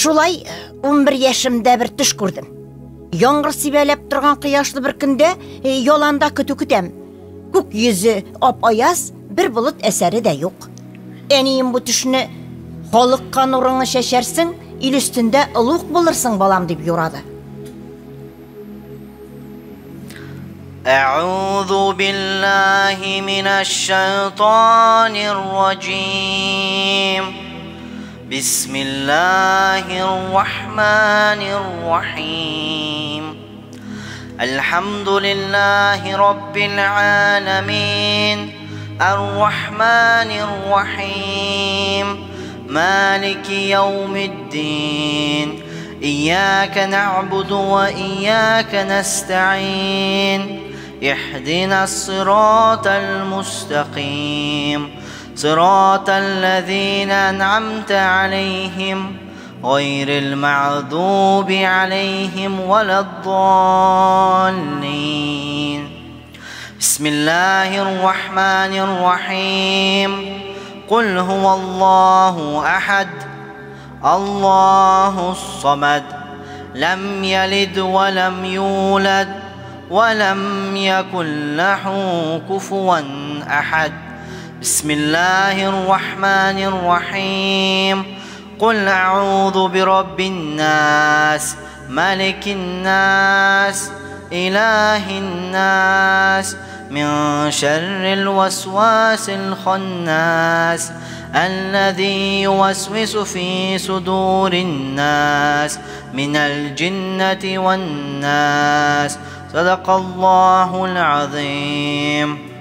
Шулай 11 яшемдә бер төш күрдем. Яңгыр сибәләп торган кояшлы бер көндә яланда көтү көтәм. Күк йөзе ап-аяз, бер болыт әсәре дә юк. Әнием бу төшне халыкка нурыңны чәчәрсең, ил өстендә олуг булырсың, балам, дип юрады. أعوذ بالله من الشيطان الرجيم بسم الله الرحمن الرحيم الحمد لله رب العالمين الرحمن الرحيم مالك يوم الدين إياك نعبد وإياك نستعين اهدنا الصراط المستقيم صراط الذين أنعمت عليهم غير المغضوب عليهم ولا الضالين بسم الله الرحمن الرحيم قل هو الله أحد الله الصمد لم يلد ولم يولد ولم يكن له كفوا أحد بسم الله الرحمن الرحيم قل أعوذ برب الناس ملك الناس إله الناس من شر الوسواس الخناس الذي يوسوس في صدور الناس من الجنة والناس صدق الله العظيم.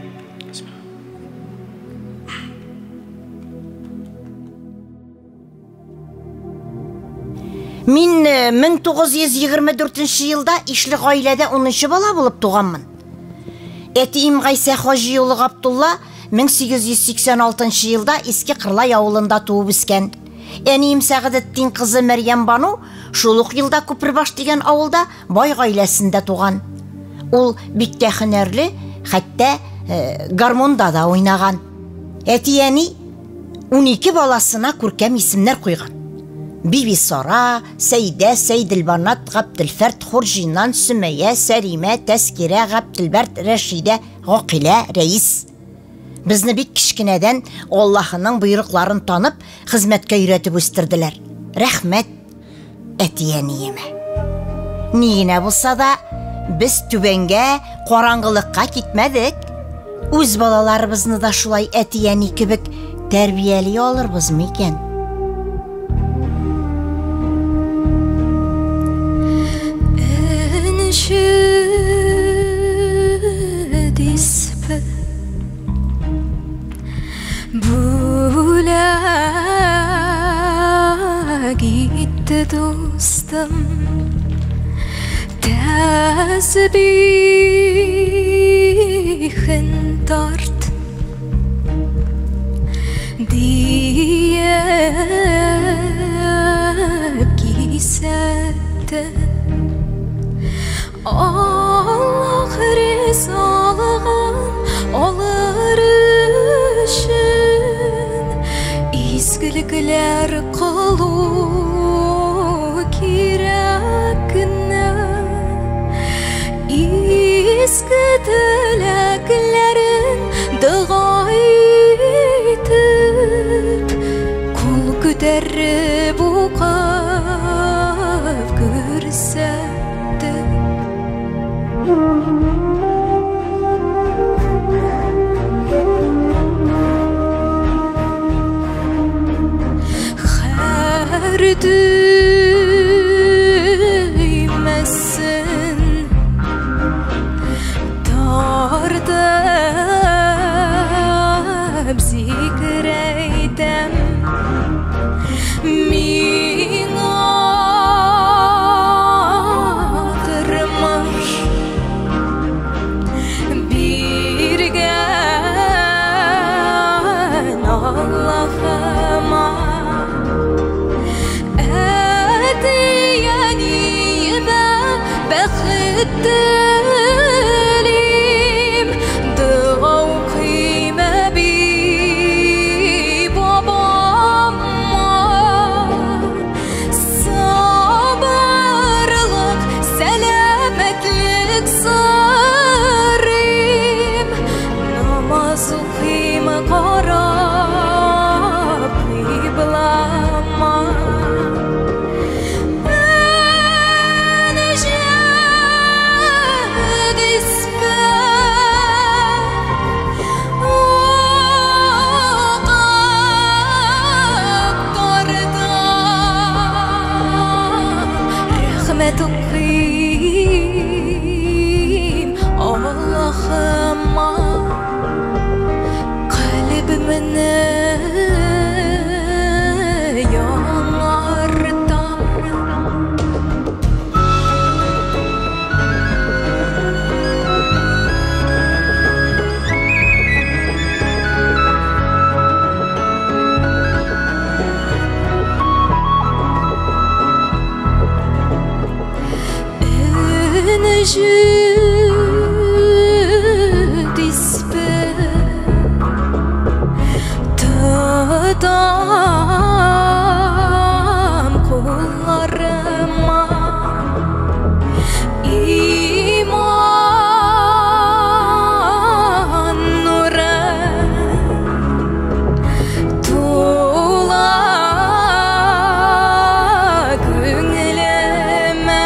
Мин 1924 елда ишле гаиләдә 10 бала булып туганмын. Әтием Гайсә Хаҗи улы Габдулла 1886 елда Иске Кырлай авылында туып үскән. Әнием Сәгыдетдин кызы Мәрьям Бану шул ук елда Күпербаш дигән авылда бай гаиләсендә туган. Ул бик тә һөнәрле, хәтта гармонда да уйнаган. Әти-әни 12 баласына күркәм исемнәр куйган. Биби Сара, Сәйдә, Сәйделбанат, Габделфәрт, Хурҗинан, Сөмәя, Сәримә, Тәскирә, Габделбәрт, Рәшидә, Гакилә, Рәис. Безне бик кечкенәдән Аллаһының боерыкларын танып, хезмәткә өйрәтеп үстерделәр. Рәхмәт әти-әниемә. Ни генә булса да, без түбәнгә, караңгылыкка китмәдек. Үз балаларыбызны да шулай әти-әни кебек тәрбияли алырбызмы икән? Gitti dostum, tesbihin tart diye kisetti. Allah rizalığın alır üçün izgilikler kılu kirakna izgi dileklerin dua etip kul göterip okap görsetti. Намаз укыйм карап кыйблама. Рәхмәт укыйм Аллаһыма, калебемне яңартам. Энҗе тисбе тотам кулларыма, иман нуры тула күңелемә.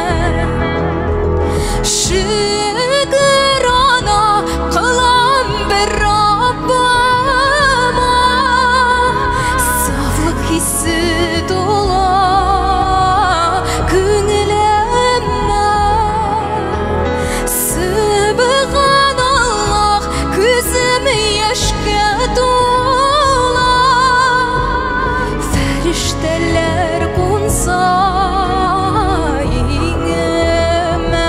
Шөкерана кылам бер Раббыма, сафлык хисе тула күңелемә. Сөбханаллаһ, күзем яшькә тула, фәрештәләр кунса иңемә.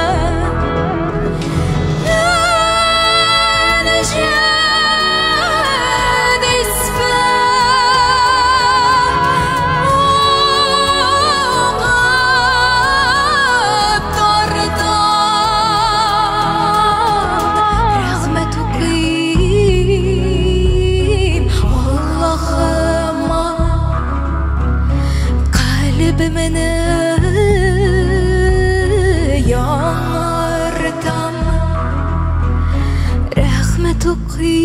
Рәхмәт укыйм Аллаһыма, калебемне яңартам. Рәхмәт укыйм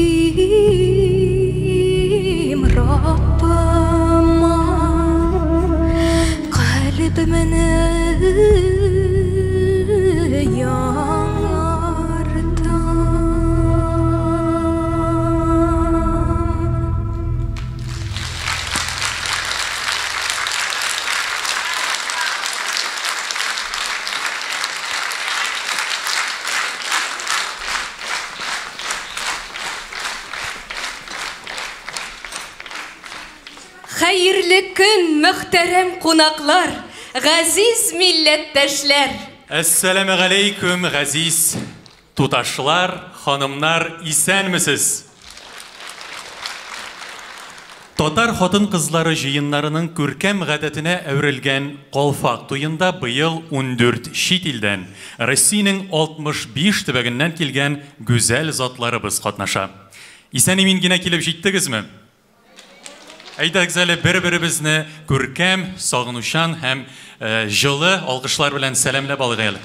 Раббыма, калебемне яңартам. Хәерле көн, мөхтәрәм кунаклар, газиз милләттәшләр. Әссәламегаләйкүм, газиз туташлар, ханымнар, исәнмесез? Татар хатын-кызлары җыеннарының күркәм гадәтенә әверелгән Калфак туенда быел 14 чит илдән, Россиянең 65 төбәгеннән килгән гүзәл затларыбыз катнаша. Исән-имин генә килеп җиттегезме? Әйдәгез әле бер-беребезне күркәм, сагынучан һәм җылы алкышлар белән сәламләп алыйк әле.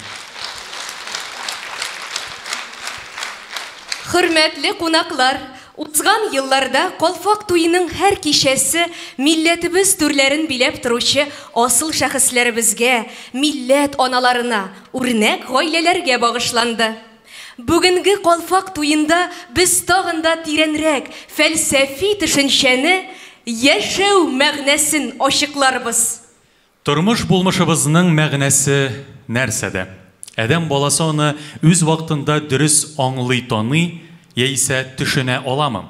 Хөрмәтле кунаклар, узган елларда Калфак туеның һәр кичәсе милләтебез түрләрен биләп торучы асыл шәхесләребезгә, милләт аналарына, үрнәк гаиләләргә багышланды. Бүгенге Калфак туенда без тагын да тирәнрәк фәлсәфи төшенчәне, яшәү мәгънәсен ачыкларбыз. Тормыш булмышыбызның мәгънәсе нәрсәдә? Адәм баласы аны үз вакытында дөрес аңлый, таный яисә төшенә аламы?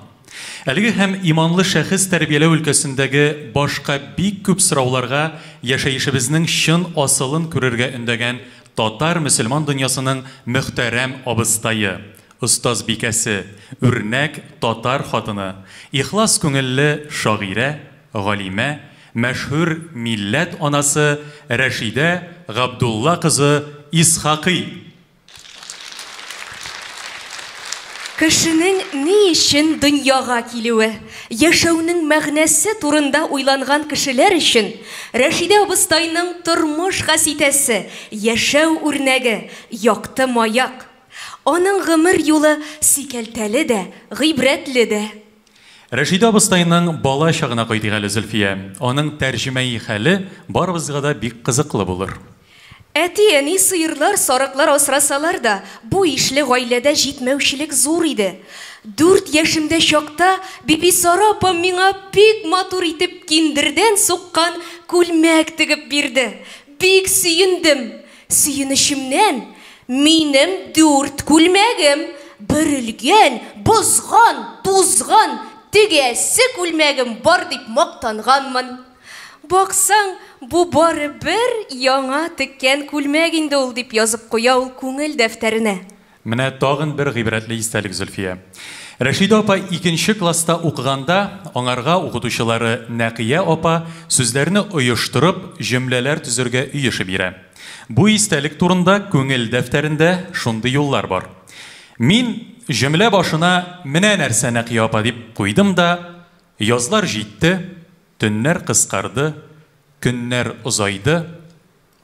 Әлеге һәм иманлы шәхес тәрбияләү өлкәсендәге башка бик күп сорауларга яшәешебезнең чын асылын күрергә өндәгән татар мөселман дөньясының мөхтәрәм абыстае, остазбикәсе, үрнәк татар хатыны, ихлас күңелле шагыйрә, галимә, мәшһүр милләт анасы Рәшидә Габдулла кызы Исхакый. Кешенең ни өчен дөньяга килүе, яшәүнең мәгънәсе турында уйланган кешеләр өчен Рәшидә абыстайның тормыш хаситәсе, яшәү үрнәге, якты маяк. Аның гомер юлы сикәлтәле дә, гыйбрәтле дә. Рәшидә абыстайның бала чагына кайтыйк әле, Зөлфия. Аның тәрҗемәи хәле барыбызга да бик кызыклы булыр. Әти-әни сыерлар, сарыклар асрасалар да, бу ишле гаиләдә җитмәүчелек зур иде. Дүрт яшемдә чакта Бибисара апам миңа бик матур итеп киндердән суккан күлмәк тегеп бирде. Бик сөендем. Сөенечемнән, Минем дүрт күлмәгем, бөрелгән, бозган, тузган, тегәсе күлмәгем бар дип мактанганмын. Баксаң, бу бары бер яңа теккән күлмәк инде ул, дип язып куя ул күңел дәфтәренә. Менә тагын бер гыйбрәтле истәлек, Зөлфия. Рәшидә апа икенче класста укыганда, аңарга укытучылары Нәкыя апа сүзләрне оештырып, җөмләләр төзергә өй эше бирә. Бу истәлек турында күңел дәфтәрендә шундый юллар бар. Мин җөмлә башына менә нәрсә, Нәкыя апа, дип куйдым да, язлар җитте, Төннәр кыскарды, көннәр озайды,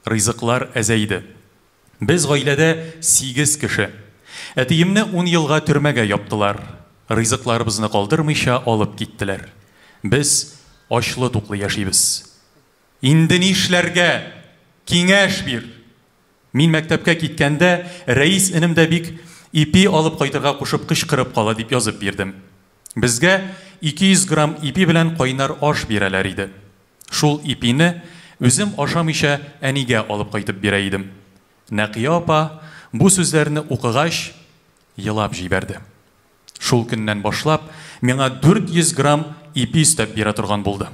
ризыклар әзәйде. Без гаиләдә сигез кеше. Әтиемне ун елга төрмәгә яптылар. Ризыкларыбызны калдырмыйча алып киттеләр. Без ачлы-туклы яшибез. Инде нишләргә? Киңәш бир! Мин мәктәпкә киткәндә, Рәис энем дә бик ипи алып кайтырга кушып кычкырып кала, дип язып бирдем. Безгә 200 грамм ипи белән кайнар аш бирәләр иде. Шул ипине, үзем ашамыйча, әнигә алып кайтып бирә идем. Нәкыя апа, бу сүзләрне укыгач, елап җибәрде. Шул көннән башлап, миңа 400 грамм ипи өстәп бирә торган булды.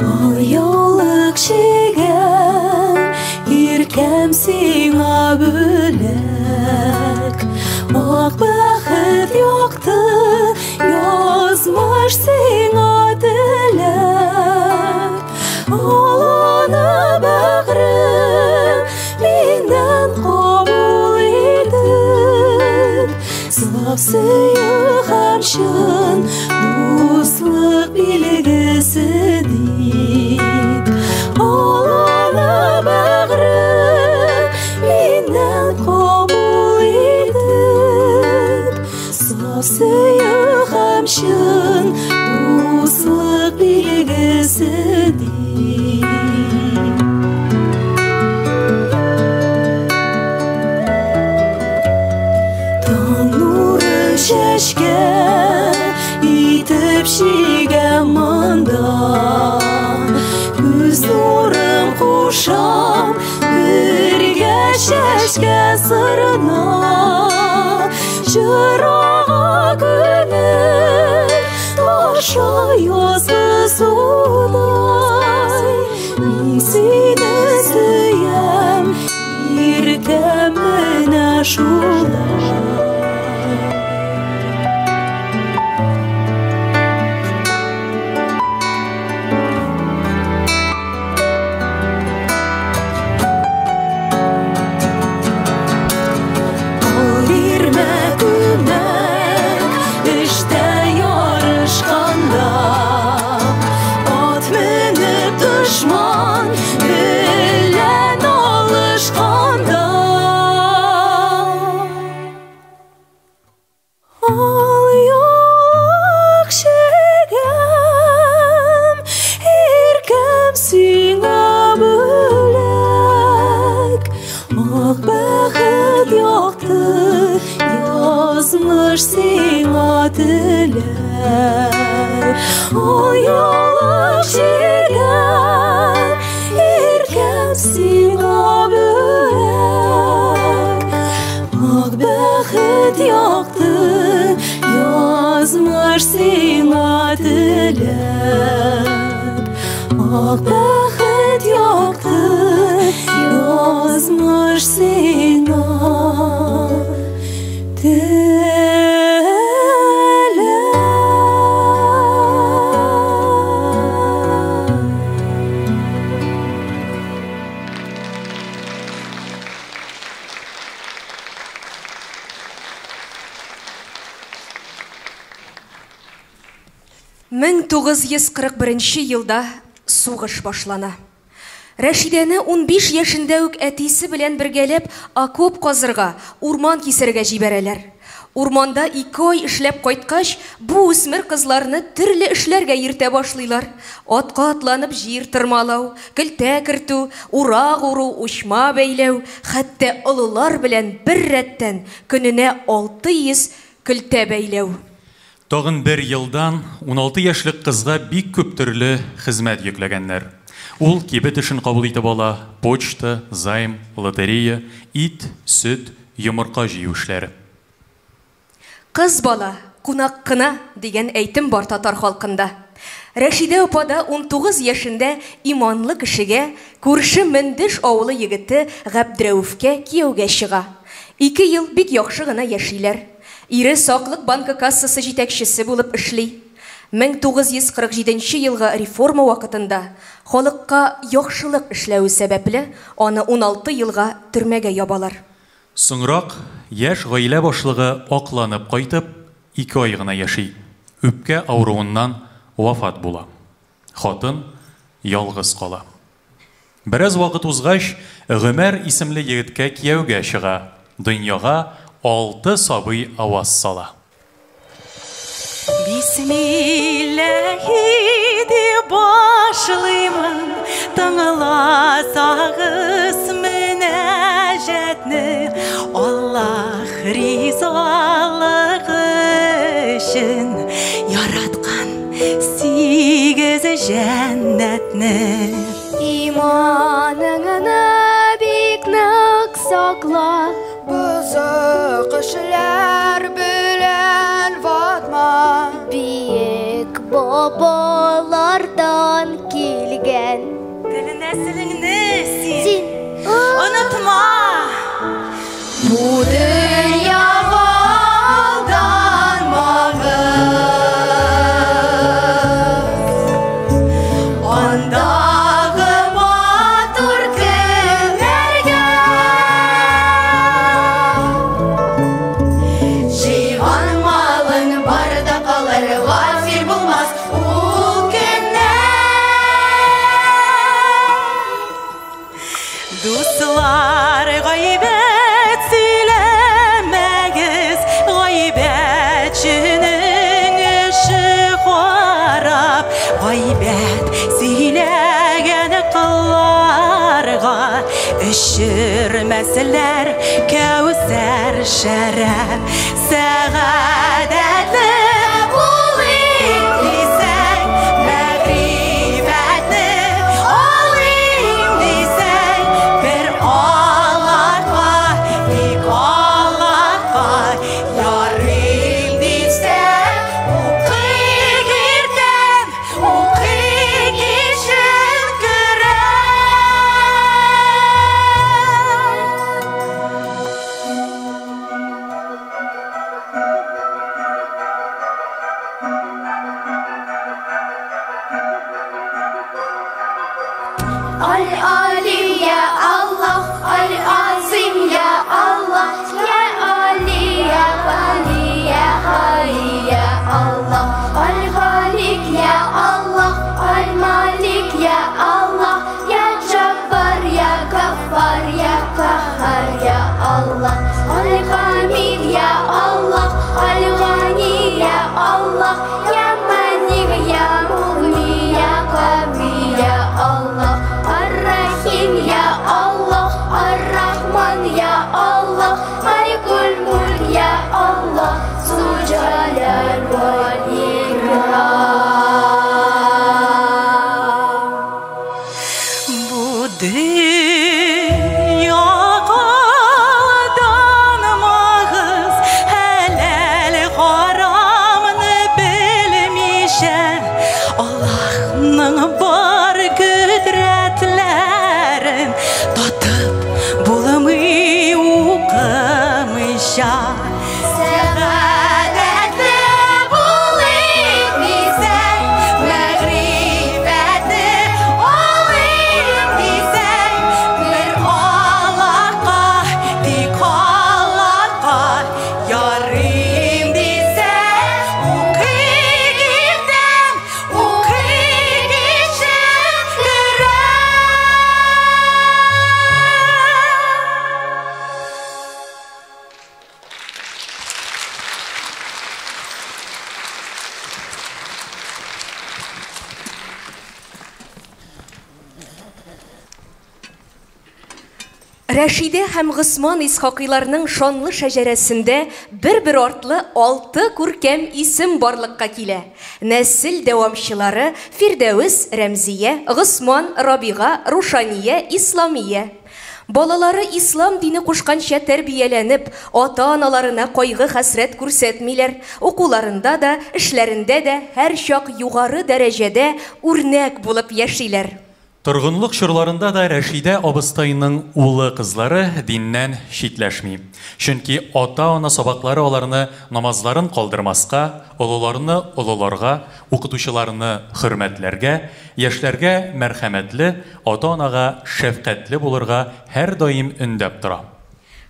Алъяулык чигәм, иркәм сиңа бүләк. Ак бәхет якты, язмыш сиңа теләк. Аланы бәгърем миннән кабул итеп, саф сөю һәм чын дуслык билгесе дип. Аланы бәгърем миннән кабул итеп, саф сөю һәм чын дуслык билгесе дип. Таң нурын чәчкән итеп чигәм монда, күз нурым кушам бергә чәчкә сырына. Җырага күңел таша язгы судай, мин сине сөям, иркәм менә шулай. Ал бирмә күмәк эштә ярышканда, ат менеп дошман белән алышканда. Алъяулык чигәм, иркәм сиңа бүләк. Ак бәхет якты, язмыш сиңа теләк. Алъяулык чигәм, иркәм сиңа бүләк. Ак бәхет якты, язмыш сиңа теләп. Ак бәхет якты, язмыш сиңа теләп. 1941 елда сугыш башлана. Рәшидәне 15 яшендә үк әтисе белән бергәләп окоп казырга, урман кисәргә җибәрәләр. Урманда 2 ай эшләп кайткач, бу үсмер кызларны төрле эшләргә йөртә башлыйлар. Атка атланып җир тырмалау, көлтә кертү, урак уру, учма бәйләү, хәтта олылар белән бер рәттән көненә 600 көлтә бәйләү. Тагын бер елдан 16 яшьлек кызга бик күп төрле хезмәт йөкләгәннәр. Ул кибет эшен кабул итеп ала, почта, займ, лотерея, ит, сөт, йомырка җыю эшләре. Кыз бала кунак кына дигән әйтем бар татар халкында. Рәшидә апа да 19 яшендә иманлы кешегә, күрше Мендеш авылы егете Габдрәүфкә кияүгә чыга. 2 ел бик яхшы гына яшиләр. Ире Саклык банкы кассасы җитәкчесе булып эшли. 1947 елгы реформа вакытында халыкка яхшылык эшләве сәбәпле аны 16 елга төрмәгә ябалар. Соңрак яшь гаилә башлыгы акланып кайтып, 2 ай гына яши. Үпкә авыруыннан вафат була. Хатын ялгыз кала. Бераз вакыт узгач, Гомәр исемле егеткә кияүгә чыга. Дөньяга 6 сабый аваз сала. Бисмилләһи дип башлыймын, тыңласагыз мөнәҗәтне, Аллаһ ризалыгы өчен яраткан 8 җәннәтне. Иманыңны бик нык сакла, бозык эшләр белән ватма. Бөек бабалардан килгән тел нәселеңне син онытма. Бу дөньяга алданмагыз, андагы матур көннәргә җыйган малың бар да калыр, гафил булмас ул көннәр. Дуслар, гайбәт сөйләмәгез, гайбәтченең эше харап, гайбәт сөйләгән кылларга эчермәсләр кәүсәр шәраб. Сәгадәтле булыйк дисәң, мәгърифәтне алыйк дисәң, бер Аллаһка, тик Аллаһка ярыйм дисәң, укыйк иртән, укыйк кичен Коръән. Аль-Алим я Аллах, Аль-Азим я Аллах, я Али, я Гани, я Хай, я Аллах, Аль-Халик я Аллах, Аль-Малик я Аллах, я Джаббар, я Гаффар, я Кахар, я Аллах, Аль-Хамид я Аллах, Аль-Гани я Аллах, я Маник, я Мугни, я Кави, я Аллах, Ар-Рахим я Аллах, Ар-Рахман я Аллах, Маликуль Мульк я Аллах, Зуль-Джаляль валь-Икрам. Бу дөньяга алданмагыз, хәләл харамны белмичә, Аллаһның бар кодрәтләрен татып булмый укымыйча. Сәгадәтле булыйк дисәң, мәгърифәтне алыйк дисәң, бер Аллаһка, тик Аллаһка ярыйм дисәң, укыйк иртән, Рәшидә һәм Госман Исхакыйларның шанлы шәҗәрәсендә бер-бер артлы алты күркәм исем барлыкка килә. Нәсел дәвамчылары Фирдәвес, Рәмзия, Госман, Рабига, Рушания, Исламия. Балалары ислам дине кушканча тәрбияләнеп, ата-аналарына кайгы-хәсрәт күрсәтмиләр, укуларында да, эшләрендә дә һәрчак югары дәрәҗәдә үрнәк булып яшиләр. Торгынлык чорларында да Рәшидә абыстайның улы-кызлары диннән читләшми. Чөнки ата-ана сабаклары аларны намазларын калдырмаска, олыларны олыларга, укытучыларны хөрмәтләргә, яшьләргә мәрхәмәтле, ата-анага шәфкатьле булырга һәрдаим өндәп тора.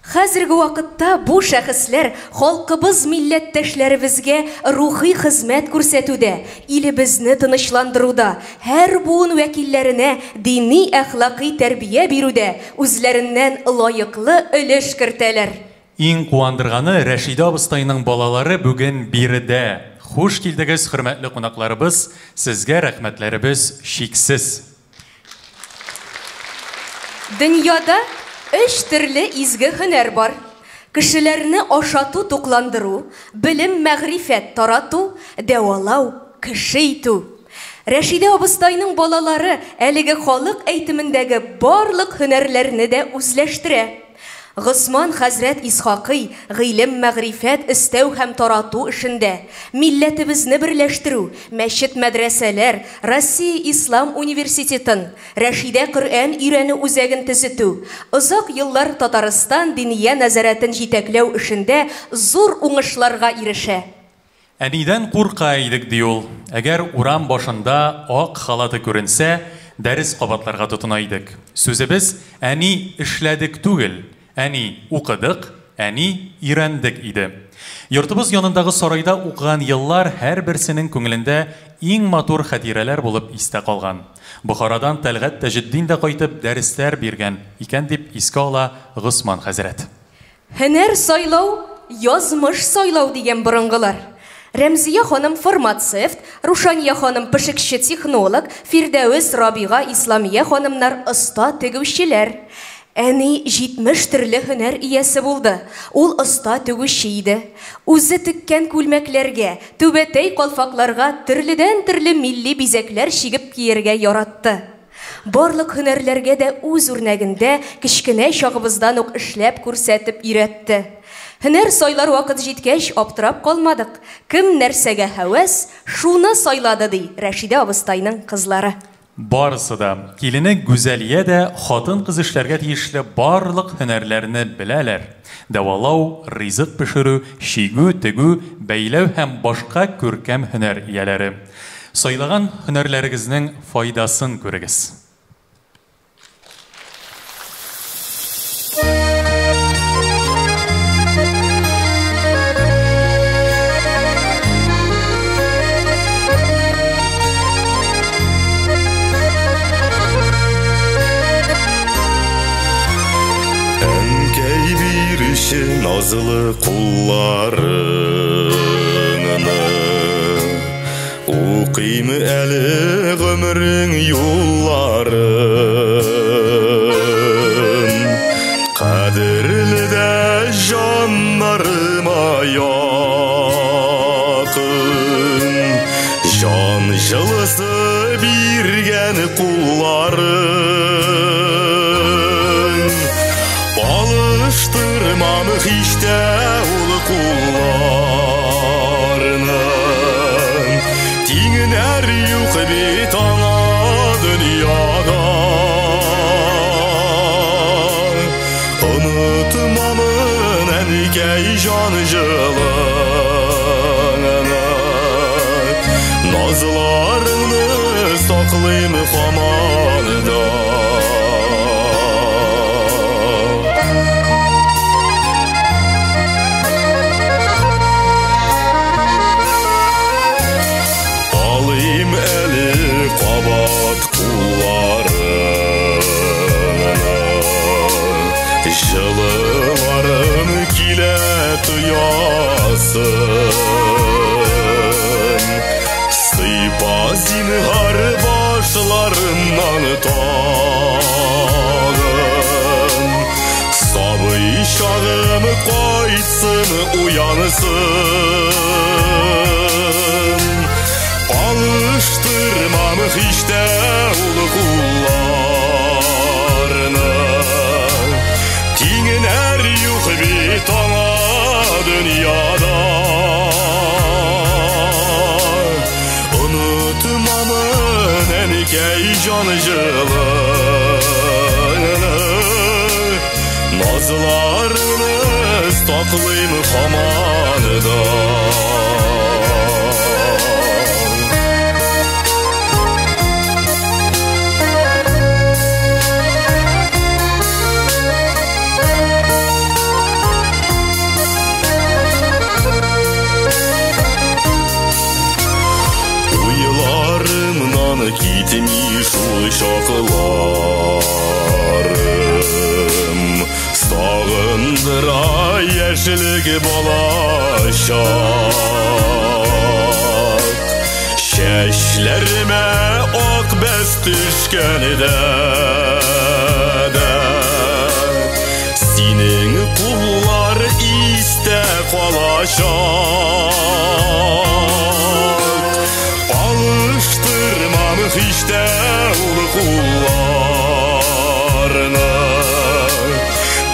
Хәзерге вакытта бу шәхесләр халкыбыз милләттәшләребезгә рухи хезмәт күрсәтүдә, илебезне тынычландыруда, һәр буын вәкилләренә дини-әхлакый тәрбия бирүдә үзләреннән лаеклы өлеш кертәләр. Иң куандырганы, Рәшидә абыстайның балалары бүген биредә. Хуш килдегез, хөрмәтле кунакларыбыз, сезгә рәхмәтләребез чиксез. Дөньяда өч төрле изге һөнәр бар. Кешеләрне ашату-тукландыру, белем-мәгърифәт тарату, дәвалау, кеше итү. Рәшидә абыстайның балалары әлеге халык әйтемендәге барлык һөнәрләрне дә үзләштерә. Госман хәзрәт Исхакый гыйлем-мәгърифәт өстәү һәм тарату эшендә, милләтебезне берләштерү, мәчет-мәдрәсәләр, Россия ислам университетын, Рәшидә Коръән өйрәнү үзәген төзетү, озак еллар Татарстан Диния нәзарәтен җитәкләү эшендә зур уңышларга ирешә. Әнидән курка идек, ди ул. Әгәр урам башында ак халаты күренсә, дәрес кабатларга тотына идек. Сүзебез әни эшләдек түгел, әни укыдык, әни өйрәндек иде. Йортыбыз янындагы сарайда укыган еллар һәрберсенең күңелендә иң матур хатирәләр булып истә калган. Бохарадан Тәлгать Таҗетдин дә кайтып дәресләр биргән икән, дип искә ала Госман хәзрәт. Һөнәр сайлау, язмыш сайлау дигән борынгылар. Рәмзия ханым фармацевт, Рушания ханым пешекче-технолог, Фирдәвес, Рабига, Исламия ханымнар оста тегүчеләр. Әни 70 төрле һөнәр иясе булды. Ул оста тегүче иде. Үзе теккән күлмәкләргә, түбәтәй калфакларга төрледән-төрле милли бизәкләр чигеп кияргә яратты. Барлык һөнәрләргә дә үз үрнәгендә кечкенә чагыбыздан ук эшләп күрсәтеп өйрәтте. Һөнәр сайлар вакыт җиткәч, аптырап калмадык. Кем нәрсәгә һәвәс, шуны сайлады, ди Рәшидә абыстайның кызлары. Барысы да, килене Гүзәлия дә хатын-кыз эшләргә тиешле барлык һөнәрләрне беләләр. Дәвалау, ризык пешерү, чигү, тегү, бәйләү һәм башка күркәм һөнәр ияләре. Сайлаган һөнәрләрегезнең файдасын күрегез. Әнкәй бирүче назлы кулларыңны, укыйм әле гомерең юлларын. Кадерле дә җаннарыма якын, җан җылысы биргән кулларың. Алыштырмам һич тә ул кулларны, тиңнәр юк бит аңа дөньяда. Онытмамын әнкәй җан җылыңны, назларыңны саклыйм һаман да. Алыйм әле кабат кулларыңны, җылыларын килә тоясым. Сыйпа зинһар башларымнан тагын, торсын, уянсын. Алыштырмам һич тә ул кулларны. Тиңнәр юк бит аңа дөньяда. Онытмамын, әнкәй, җан җылыңны, Назларыңны саклыйм һаман да. Уйларымнан китми шул чакларым, Сагындыра яшьлек, балачак. Чәчләремә ак бәс төшкәндә дә Синең куллар истә калачак. Алыштырмам һич тә ул кулларны.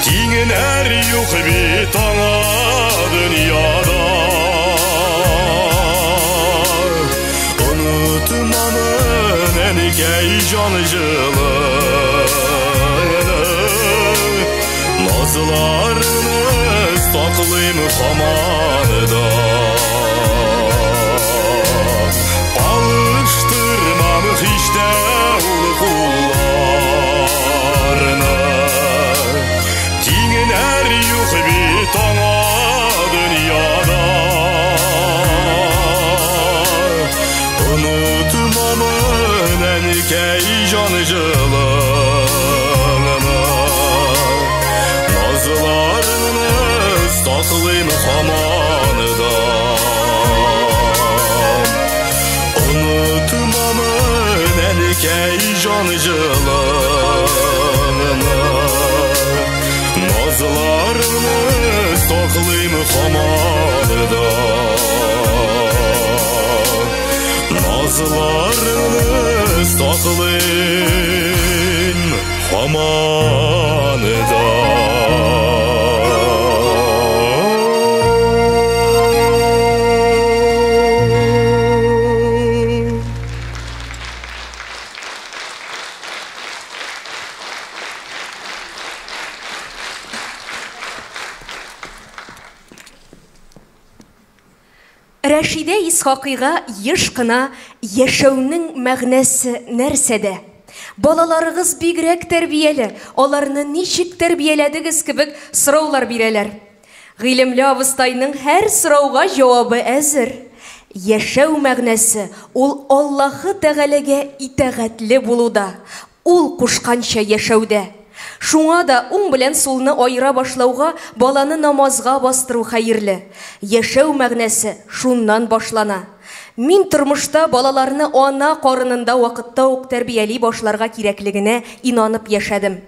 Тиңнәр юк бит аңа дөньяда. Онытмамын, әнкәй, җан җылыңны, Назларыңны саклыйм һаман да. Алыштырмам һич тә ул кулларны. Тиңнәр юк бит аңа дөньяда. Онытмамын, әнкәй, җан җылыңны, Назларыңны саклыйм һаман да. Онытмамын, әнкәй, җан җылыңны, Назларыңны саклыйм һаман да. Назларыңны саклыйм һаман да. Рәшидә Исхакыйга еш кына: "Яшәүнең мәгънәсе нәрсәдә? Балаларыгыз бигрәк тәрбияле, аларны ничек тәрбияләдегез?" кебек сораулар бирәләр. Гыйлемле абыстайның һәр сорауга җавабы әзер. Яшәү мәгънәсе ул Аллаһы Тәгаләгә итагатьле булуда, ул кушканча яшәүдә. Шуңа да уң белән сулны аера башлауга баланы намазга бастыру хәерле. Яшәү мәгънәсе шуннан башлана. Мин тормышта балаларны ана карынында вакытта ук тәрбияли башларга кирәклегенә инанып яшәдем.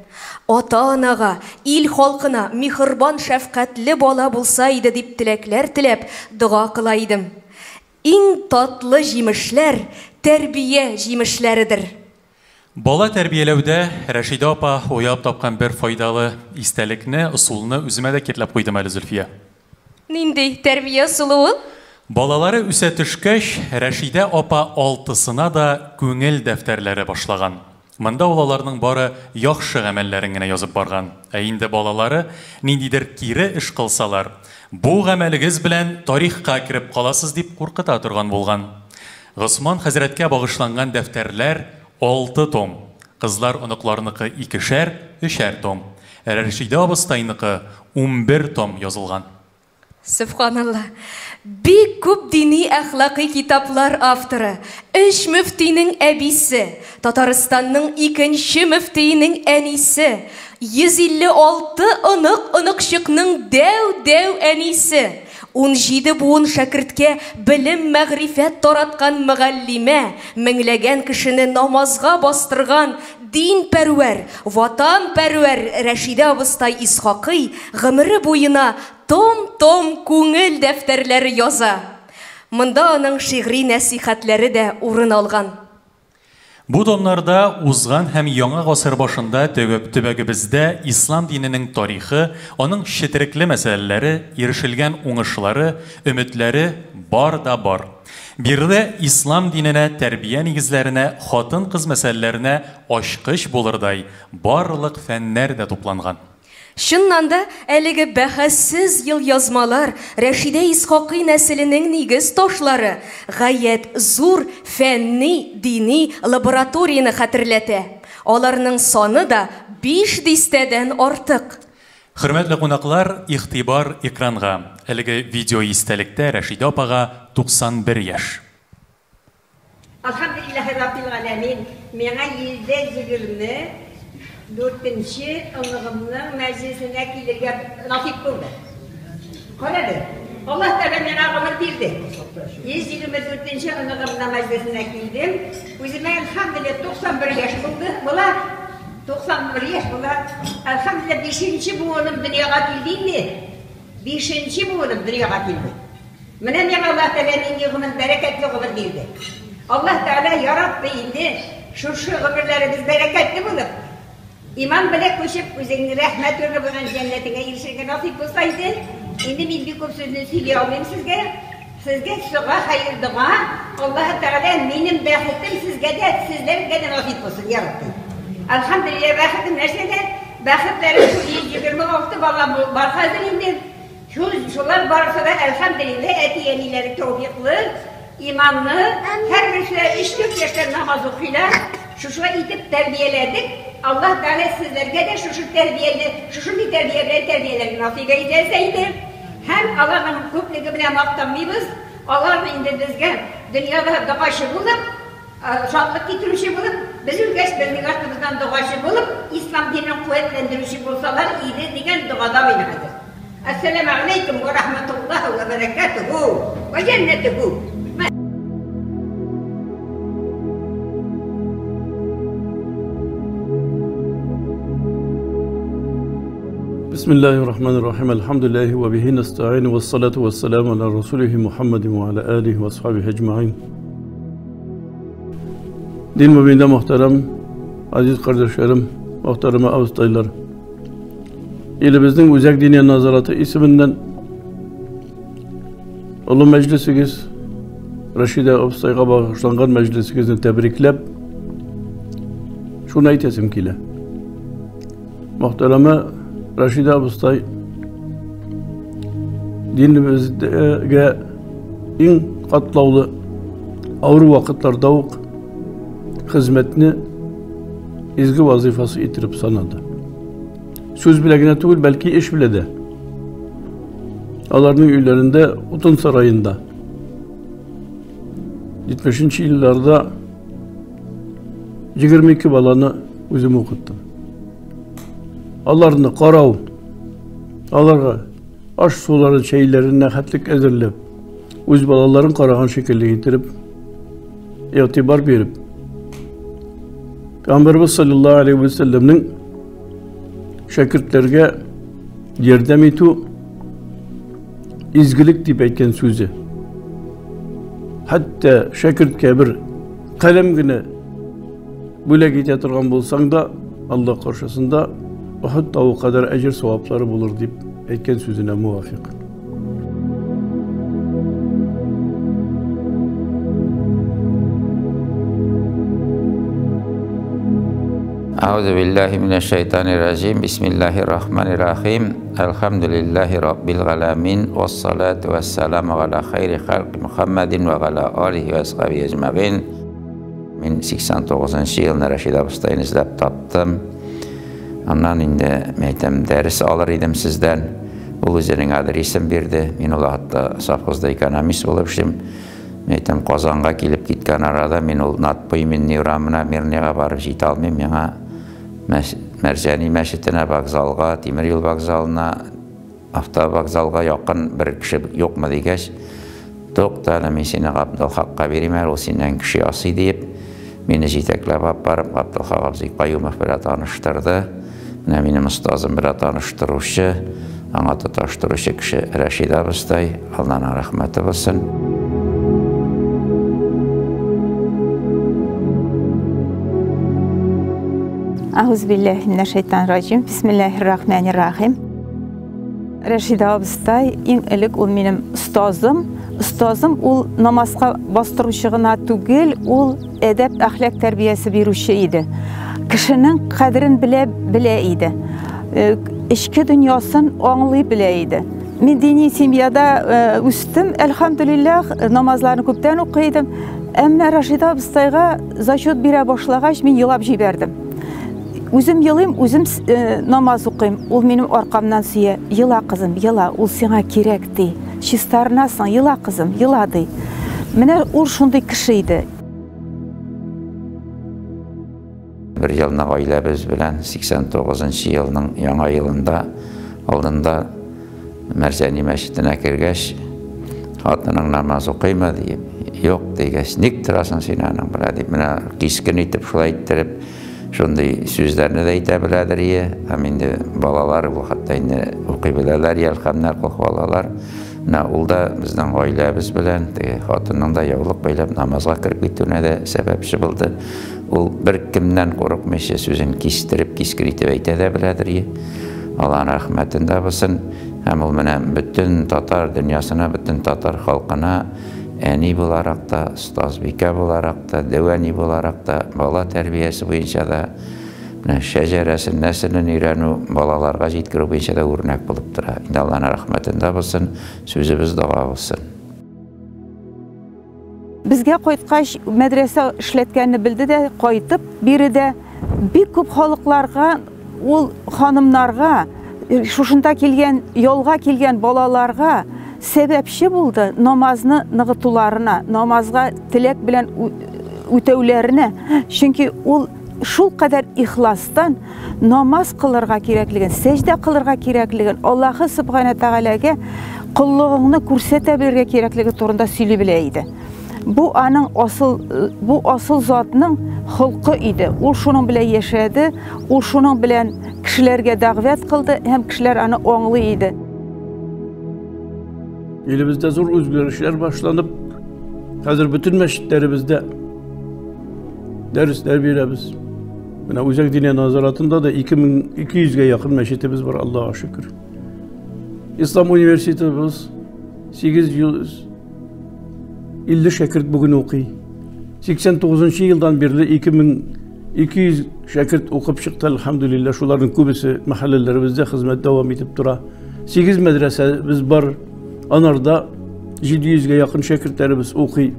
Ата-анага, ил халкына миһербан, шәфкатьле бала булса иде дип теләкләр теләп, дога кыла идем. Иң татлы җимешләр тәрбия җимешләредер. Бала тәрбияләүдә Рәшидә апа уйлап тапкан бер файдалы истәлекне, ысулны үземә дә киртләп куйдым әле, Зөлфия. Нинди тәрбия ысулы ул? Балалары үсә төшкәч, Рәшидә апа алтысына да күңел дәфтәрләре башлаган. Монда ул аларның бары яхшы гамәлләрен генә язып барган. Ә инде балалары ниндидер кире эш кылсалар, "Бу гамәлегез белән тарихка кереп каласыз", дип куркыта торган булган. Госман хәзрәткә багышланган дәфтәрләр алты том, кызлар оныкларныкы икешәр, өчәр том, ә Рәшидә абыстайныкы 11 том язылган. Сөбханалла. Бик күп дини әхлакый китаплар авторы, өч мөфтинең әбисе, Татарстанның икенче мөфтиенең әнисе, 156 онык оныкчыкның дәү-дәү әнисе, 17 буын шәкерткә белем мәгърифәт тараткан мөгаллимә, меңләгән кешене намазга бастырган дин пәрвәр, ватан пәрвәр Рәшидә абыстай Исхакый гомере буена том-том күңел дәфтәрләре яза. Монда аның шигъри нәсыйхәтләре дә урын алган. Бу томнарда узган һәм яңа гасыр башында төбәгебездә ислам диненең тарихы, аның четерекле мәсьәләләре, ирешелгән уңышлары, өметләре бар да бар. Биредә ислам диненә, тәрбия нигезләренә, хатын-кыз мәсьәләләренә ачкыч булырдай барлык фәннәр дә тупланган. Чыннан да, әлеге бәхәссез елъязмалар Рәшидә Исхакый нәселенең нигез ташлары, гаять зур фәнни, дини лабораторияне хәтерләтә. Аларның саны да биш дистәдән артык. Хөрмәтле кунаклар, игътибар экранга. Әлеге видеоистәлектә Рәшидә апага 91 яшь. Әлхәмдүлилләһи раббил галәмин, миңа 124 нче оныгымның мәҗлесенә килергә насыйп булды. Карады. Аллаһ Тәгалә миңа гомер бирде. 124 нче оныгымның мәҗлесенә килдем. Үземә әлхәмдүлилләһ 91 яшь булды. Була 91 яшь була. Әлхәмдүлилләһ 5 буыным дөньяга килде инде. 5 буыным дөньяга килде. Менә миңа Аллаһ Тәгалә нинди гомер, бәрәкәтле гомер бирде. Аллаһ Тәгалә яратты инде шушы гомерләребез бәрәкәтле булып, иман белән күчеп, үзеңнең рәхмәт нуры булган җәннәтеңә ирешергә насыйп булса иде. Инде мин бик күп сүзне сөйли алмыйм сезгә. Сезгә дога, хәер дога. Аллаһ Тәгалә минем бәхетем сезгә дә, сезләргә дә насыйп булсын, я Рабби. Әлхәмдүлилләһ, бәхетем нәрсәдә? Бәхетләрем шул 126 бала бар хәзер инде. Шул шулар барысы да әлхәмдүлилләһ әти-әниләре тәүфиклы, иманлы, һәрберсе 3-4 яшьтән намаз укыйлар. Шушылай итеп тәрбияләдек. Аллаһ Тәгалә сезләргә дә шушы тәрбияне, шушындый тәрбия белән тәрбияләргә насыйп әйләсә иде. Һәм аларның күплеге белән мактанмыйбыз. Алар инде безгә дөньяда догачы булып, шатлык китерүче булып, без үлгәч безнең артыбыздан догачы булып, ислам динен куәтләндерүче булсалар иде дигән догада мин хәзер. Әссәламу алейкум ва рахматуллаһи ва баракатуху ва җәннәтүһү. بسم الله الرحمن الرحيم الحمد لله وبه نستعين والصلاة والسلام على رسوله محمد وعلى آله وأصحابه أجمعين. Din mübinde muhterem aziz kardeşlerim, muhterem avstaylar. Elimizin Uzak Diniye Nazaratı isminden Ulu Meclisimiz Reşide Avstay'a bağışlangan meclisimizni tebriklep şunu aytesim kile. Muhtereme Reşide Avstay dinimizge en katlavlı ağır vakitlerde hizmetini izgi vazifası itirip sanadı. Söz bile gene değil, belki iş bile de. Alarının üylerinde Utun Sarayı'nda 70. yıllarda 22 balanı özüm okuttum. Alarını karav, alarga aş suları şeylerine hatlik ezirlep, öz balaların karagan şekilde getirip, itibar verip, Peygamberimiz sallallahu aleyhi ve sellem'nin şakirtlerge yardım etu izgilik deyip aytgan so'zi. Hatta şakirtga bir qalamgina bo'lak eta turgan bo'lsang da Alloh qarshısında Uhud tavu qadar ajr savoblari bo'lur deb aytgan so'zine muvofiq. Euzu billahi mineşşeytanirracim. Bismillahirrahmanirrahim. Elhamdülillahi rabbil alamin ve salatu vesselamu ala hayri halqi Muhammedin ve ala alihi ve ashabihi ecmaîn. Мин 89 елны Рәшидә абыстайны эзләп таптым. Аннан инде мин әйтәм, дәрес алыр идем сездән. Ул үзенең адресын бирде. Мин ул вакытта совхозда экономист булып эшлим. Мин әйтәм, Казанга килеп киткән арада мин ул Надпойменный урамына, Мирныйга барып җитә алмыйм. Миңа Мәрҗани мәчетенә, вокзалга, тимер юл вокзалына, автовокзалга якын бер кеше юкмы дигәч, тукта, әле мин сине Габдулхакка бирим әле, ул синнән кеше ясый диеп, мине җитәкләп алып барып, Габдулхак абзый Каюмов белән таныштырды. Менә минем остазым белән таныштыручы. Аңа тоташтыручы кеше Рәшидә абыстай, Алланың рәхмәте булсын. Әгъузу билләһи минәш-шәйтанир-раҗим. Бисмиллаһир-рахманир-рахим. Рәшидә абыстай иң элек ул минем остазым. Остазым ул намазга бастыручы гына түгел, ул әдәп әхлак тәрбиясе бирүче иде. Кешенең кадерен белә белә иде. Эчке дөньясын аңлый белә иде. Мин дини семьяда үстем, әлхәмдүлилләһ, намазларны күптән укый идем. Әмма Рәшидә абыстайга зачет бирә башлагач, мин елап җибәрдем. Үзем елыйм, үзем намаз укыйм. Ул минем аркамнан сөя. Ела, кызым, ела, ул сиңа кирәк, ди. Чистарынасың, ела, кызым, ела, ди. Менә ул шундый кеше иде. Бер елны гаиләбез белән 89 елның яңа елында алдында Мәрҗани мәчетенә кергәч, хатының намаз укыймы дип, юк дигәч, ник торасың син аның белән дип, менә кискен итеп шулай иттереп, шундый сүзләрне дә әйтә беләдер ие. Һәм инде балалар бу хәтта инде укый беләләр, әлхәмдүлилләһ, балалар. Менә ул да безнең гаиләбез белән, теге хатынның да яулык бәйләп намазга кереп китүенә дә сәбәпче булды. Ул бер кемнән курыкмыйча сүзен кистереп, кискен итеп әйтә дә беләдер ие. Аллаһның рәхмәтендә булсын. Һәм ул менә бөтен татар дөньясына, бөтен татар халкына әни буларак та, остазбикә буларак та, дәү әни буларак та, бала тәрбиясе буенча да, менә шәҗәрәсен, нәселен өйрәнү, балаларга җиткерү буенча да үрнәк булып тора. Инде Аллаһның рәхмәтендә булсын, сүзебез дога булсын. Безгә кайткач, мәдрәсә эшләткәнне белде дә, кайтып биредә бик күп халыкларга, ул ханымнарга, шушында килгән, ялга килгән балаларга сәбәпче булды намазны ныгытуларына, намазга теләк белән үтәүләренә. Чөнки ул шул кадәр ихластан намаз кылырга кирәклеген, сәҗдә кылырга кирәклеген, Аллаһы Субхана Тәгаләгә коллыгыңны күрсәтә белергә кирәклеге турында сөйли белә иде. Бу аның асыл, бу асыл затның холкы иде. Ул шуның белән яшәде, ул шуның белән кешеләргә дәгъват кылды һәм кешеләр аны аңлый иде. Илебездә зур үзгәрешләр башланып, хәзер бөтен мәчетләребездә дәресләр бирәбез. Менә Үзәк Диния назаратында да 2200гә якын мәчетебез бар, Аллаһка шөкер. Ислам университетыбыз 850 шәкерт бүген укый. 89 елдан бирле 2200 шәкерт укып чыкты, әлхәмдүлилләһ. Шуларның күбесе мәхәлләләребездә хезмәт дәвам итеп тора. 8 мәдрәсәбез бар. Анарда 700гә якын шәкертләребез укый.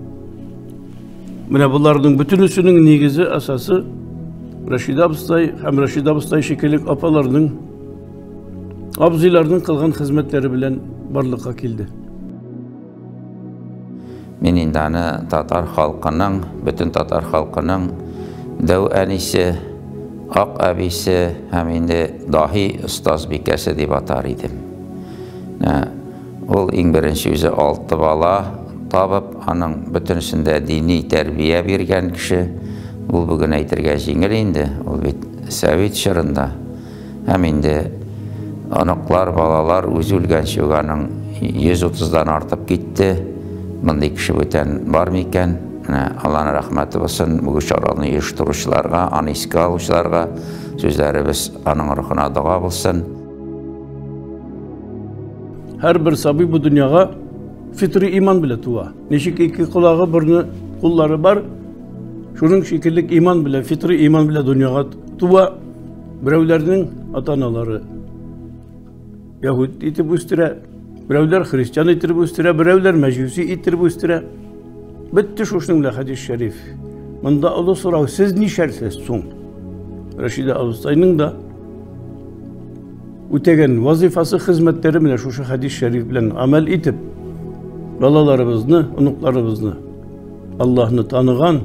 Менә буларның бөтенесенең нигезе, асасы Рәшидә абыстай һәм Рәшидә абыстай шикелле апаларның, абзыйларның кылган хезмәтләре белән барлыкка килде. Мин инде аны татар халкының, бөтен татар халкының дәү әнисе, ак әбисе һәм инде даһи остазбикәсе дип атар идем. Ул иң беренче үзе 6 бала табып, аның бөтенесендә дини тәрбия биргән кеше. Ул бүген әйтергә җиңел инде, ул бит совет чорында. Һәм инде оныклар, балалар үзе үлгәнче үк аның 130-дан артып китте. Мондый кеше бүтән бар микән? Менә Аллаһның рәхмәте булсын бу чараны оештыручыларга, аны искә алучыларга, сүзләребез аның рухына дога булсын. Һәрбер сабый бу дөньяга фитри иман белән туа. Ничек ике колагы, борны, куллары бар, шуның шикелле иман белән, фитри иман белән дөньяга туа. Берәүләрнең ата-аналары яһүд итеп үстерә, берәүләр христиан итеп үстерә, берәүләр мәҗүси итеп үстерә. Бетте шушының белән хәдис шәриф. Монда олы сорау, сез нишәрсез соң? Рәшидә абыстайның да үтәгән вазифасы, хезмәтләре менә шушы хәдис шәриф белән амәл итеп, балаларыбызны, оныкларыбызны Аллаһны таныган,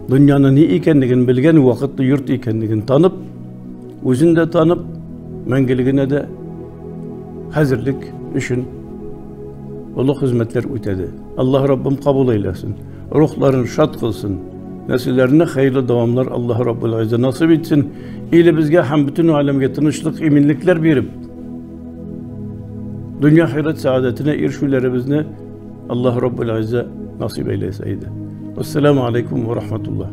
дөньяны ни икәнлеген белгән, вакытлы йорт икәнлеген танып, үзен дә танып, мәңгелегенә дә хәзерлек өчен олы хезмәтләр үтәде. Аллаһ Раббым кабул әйләсен, рухларын шат кылсын, нәселләренә хәерле дәвамлар Аллаһ Раббул Гыйззә насыйп итсен, илебезгә һәм бөтен галәмгә тынычлык, иминлекләр биреп, Дөнья ахирәт сәгадәтенә ирешүләребезне Аллаһ Раббул Гыйззә насыйп әйләсә иде. Вассаламу алейкум ва рахматуллаһ.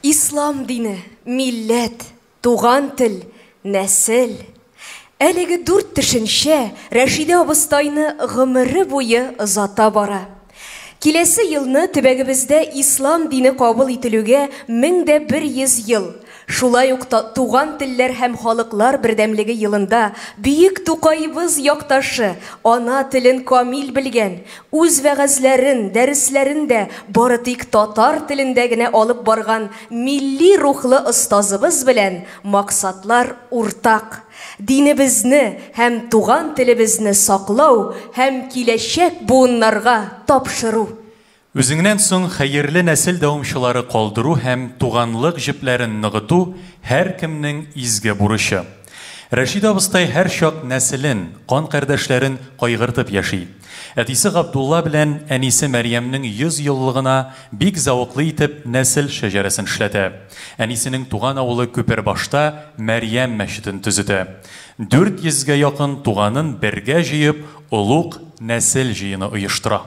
Ислам дине, милләт, туган тел, нәсел. Әлеге дүрт төшенчә Рәшидә абыстайны гомере буе озата бара. Киләсе елны төбәгебездә ислам дине кабул ителүгә 1100 ел, шулай ук Туган телләр һәм халыклар бердәмлеге елында бөек Тукаебыз якташы, ана телен камил белгән, үз вәгазьләрен, дәресләрен дә бары тик татар телендә генә алып барган милли рухлы остазыбыз белән максатлар уртак, динебезне һәм туган телебезне саклау һәм киләчәк буыннарга тапшыру. Үзеңнән соң хәерле нәсел дәвамчылары калдыру һәм туганлык җепләрен ныгыту һәркемнең изге бурычы. Рәшидә абыстай һәрчак нәселен, кан кардәшләрен кайгыртып яши. Әтисе Габдулла белән әнисе Мәрьямнең 100 еллыгына бик зәвыклы итеп нәсел шәҗәрәсен эшләтә. Әнисенең туган авылы Күпербашта Мәрьям мәчетен төзетә. 400 гә якын туганын бергә җыеп, олуг нәсел җыены оештыра.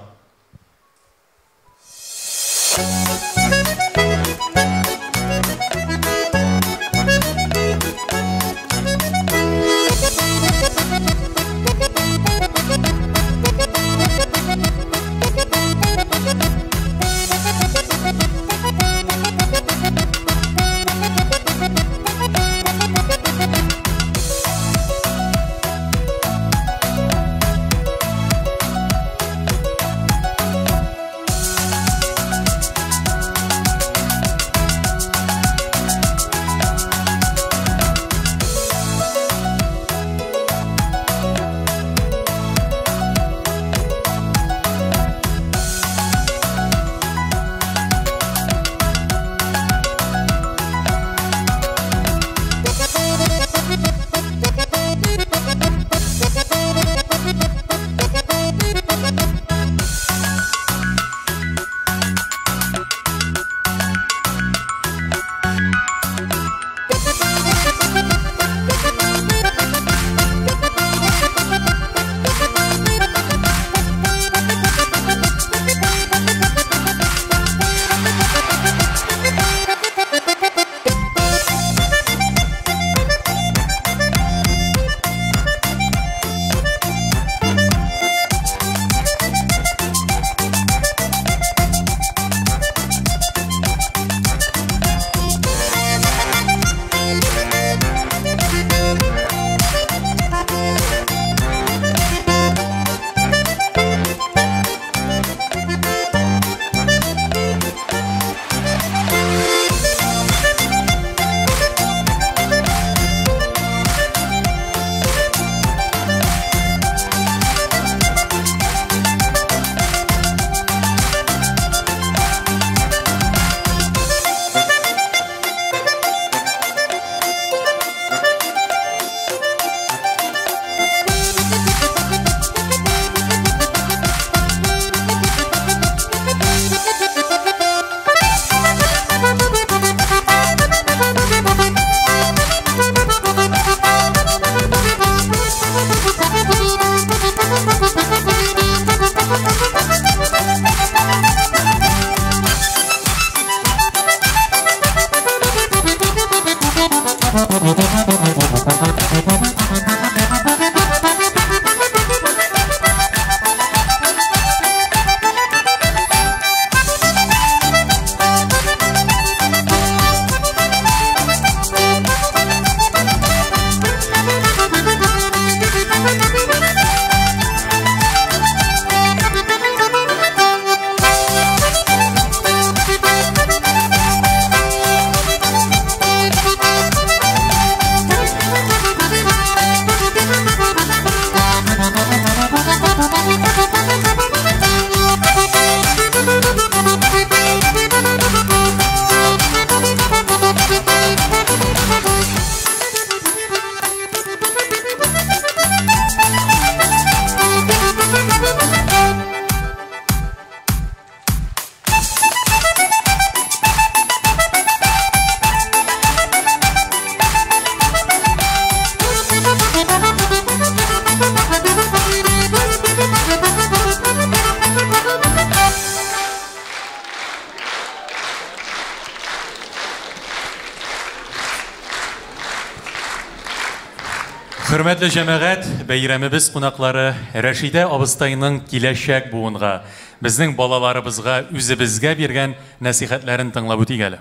Хөрмәтле җәмәгать, бәйрәмебез кунаклары, Рәшидә абыстайның киләчәк буынга, безнең балаларыбызга, үзебезгә биргән нәсыйхәтләрен тыңлап үтик әле.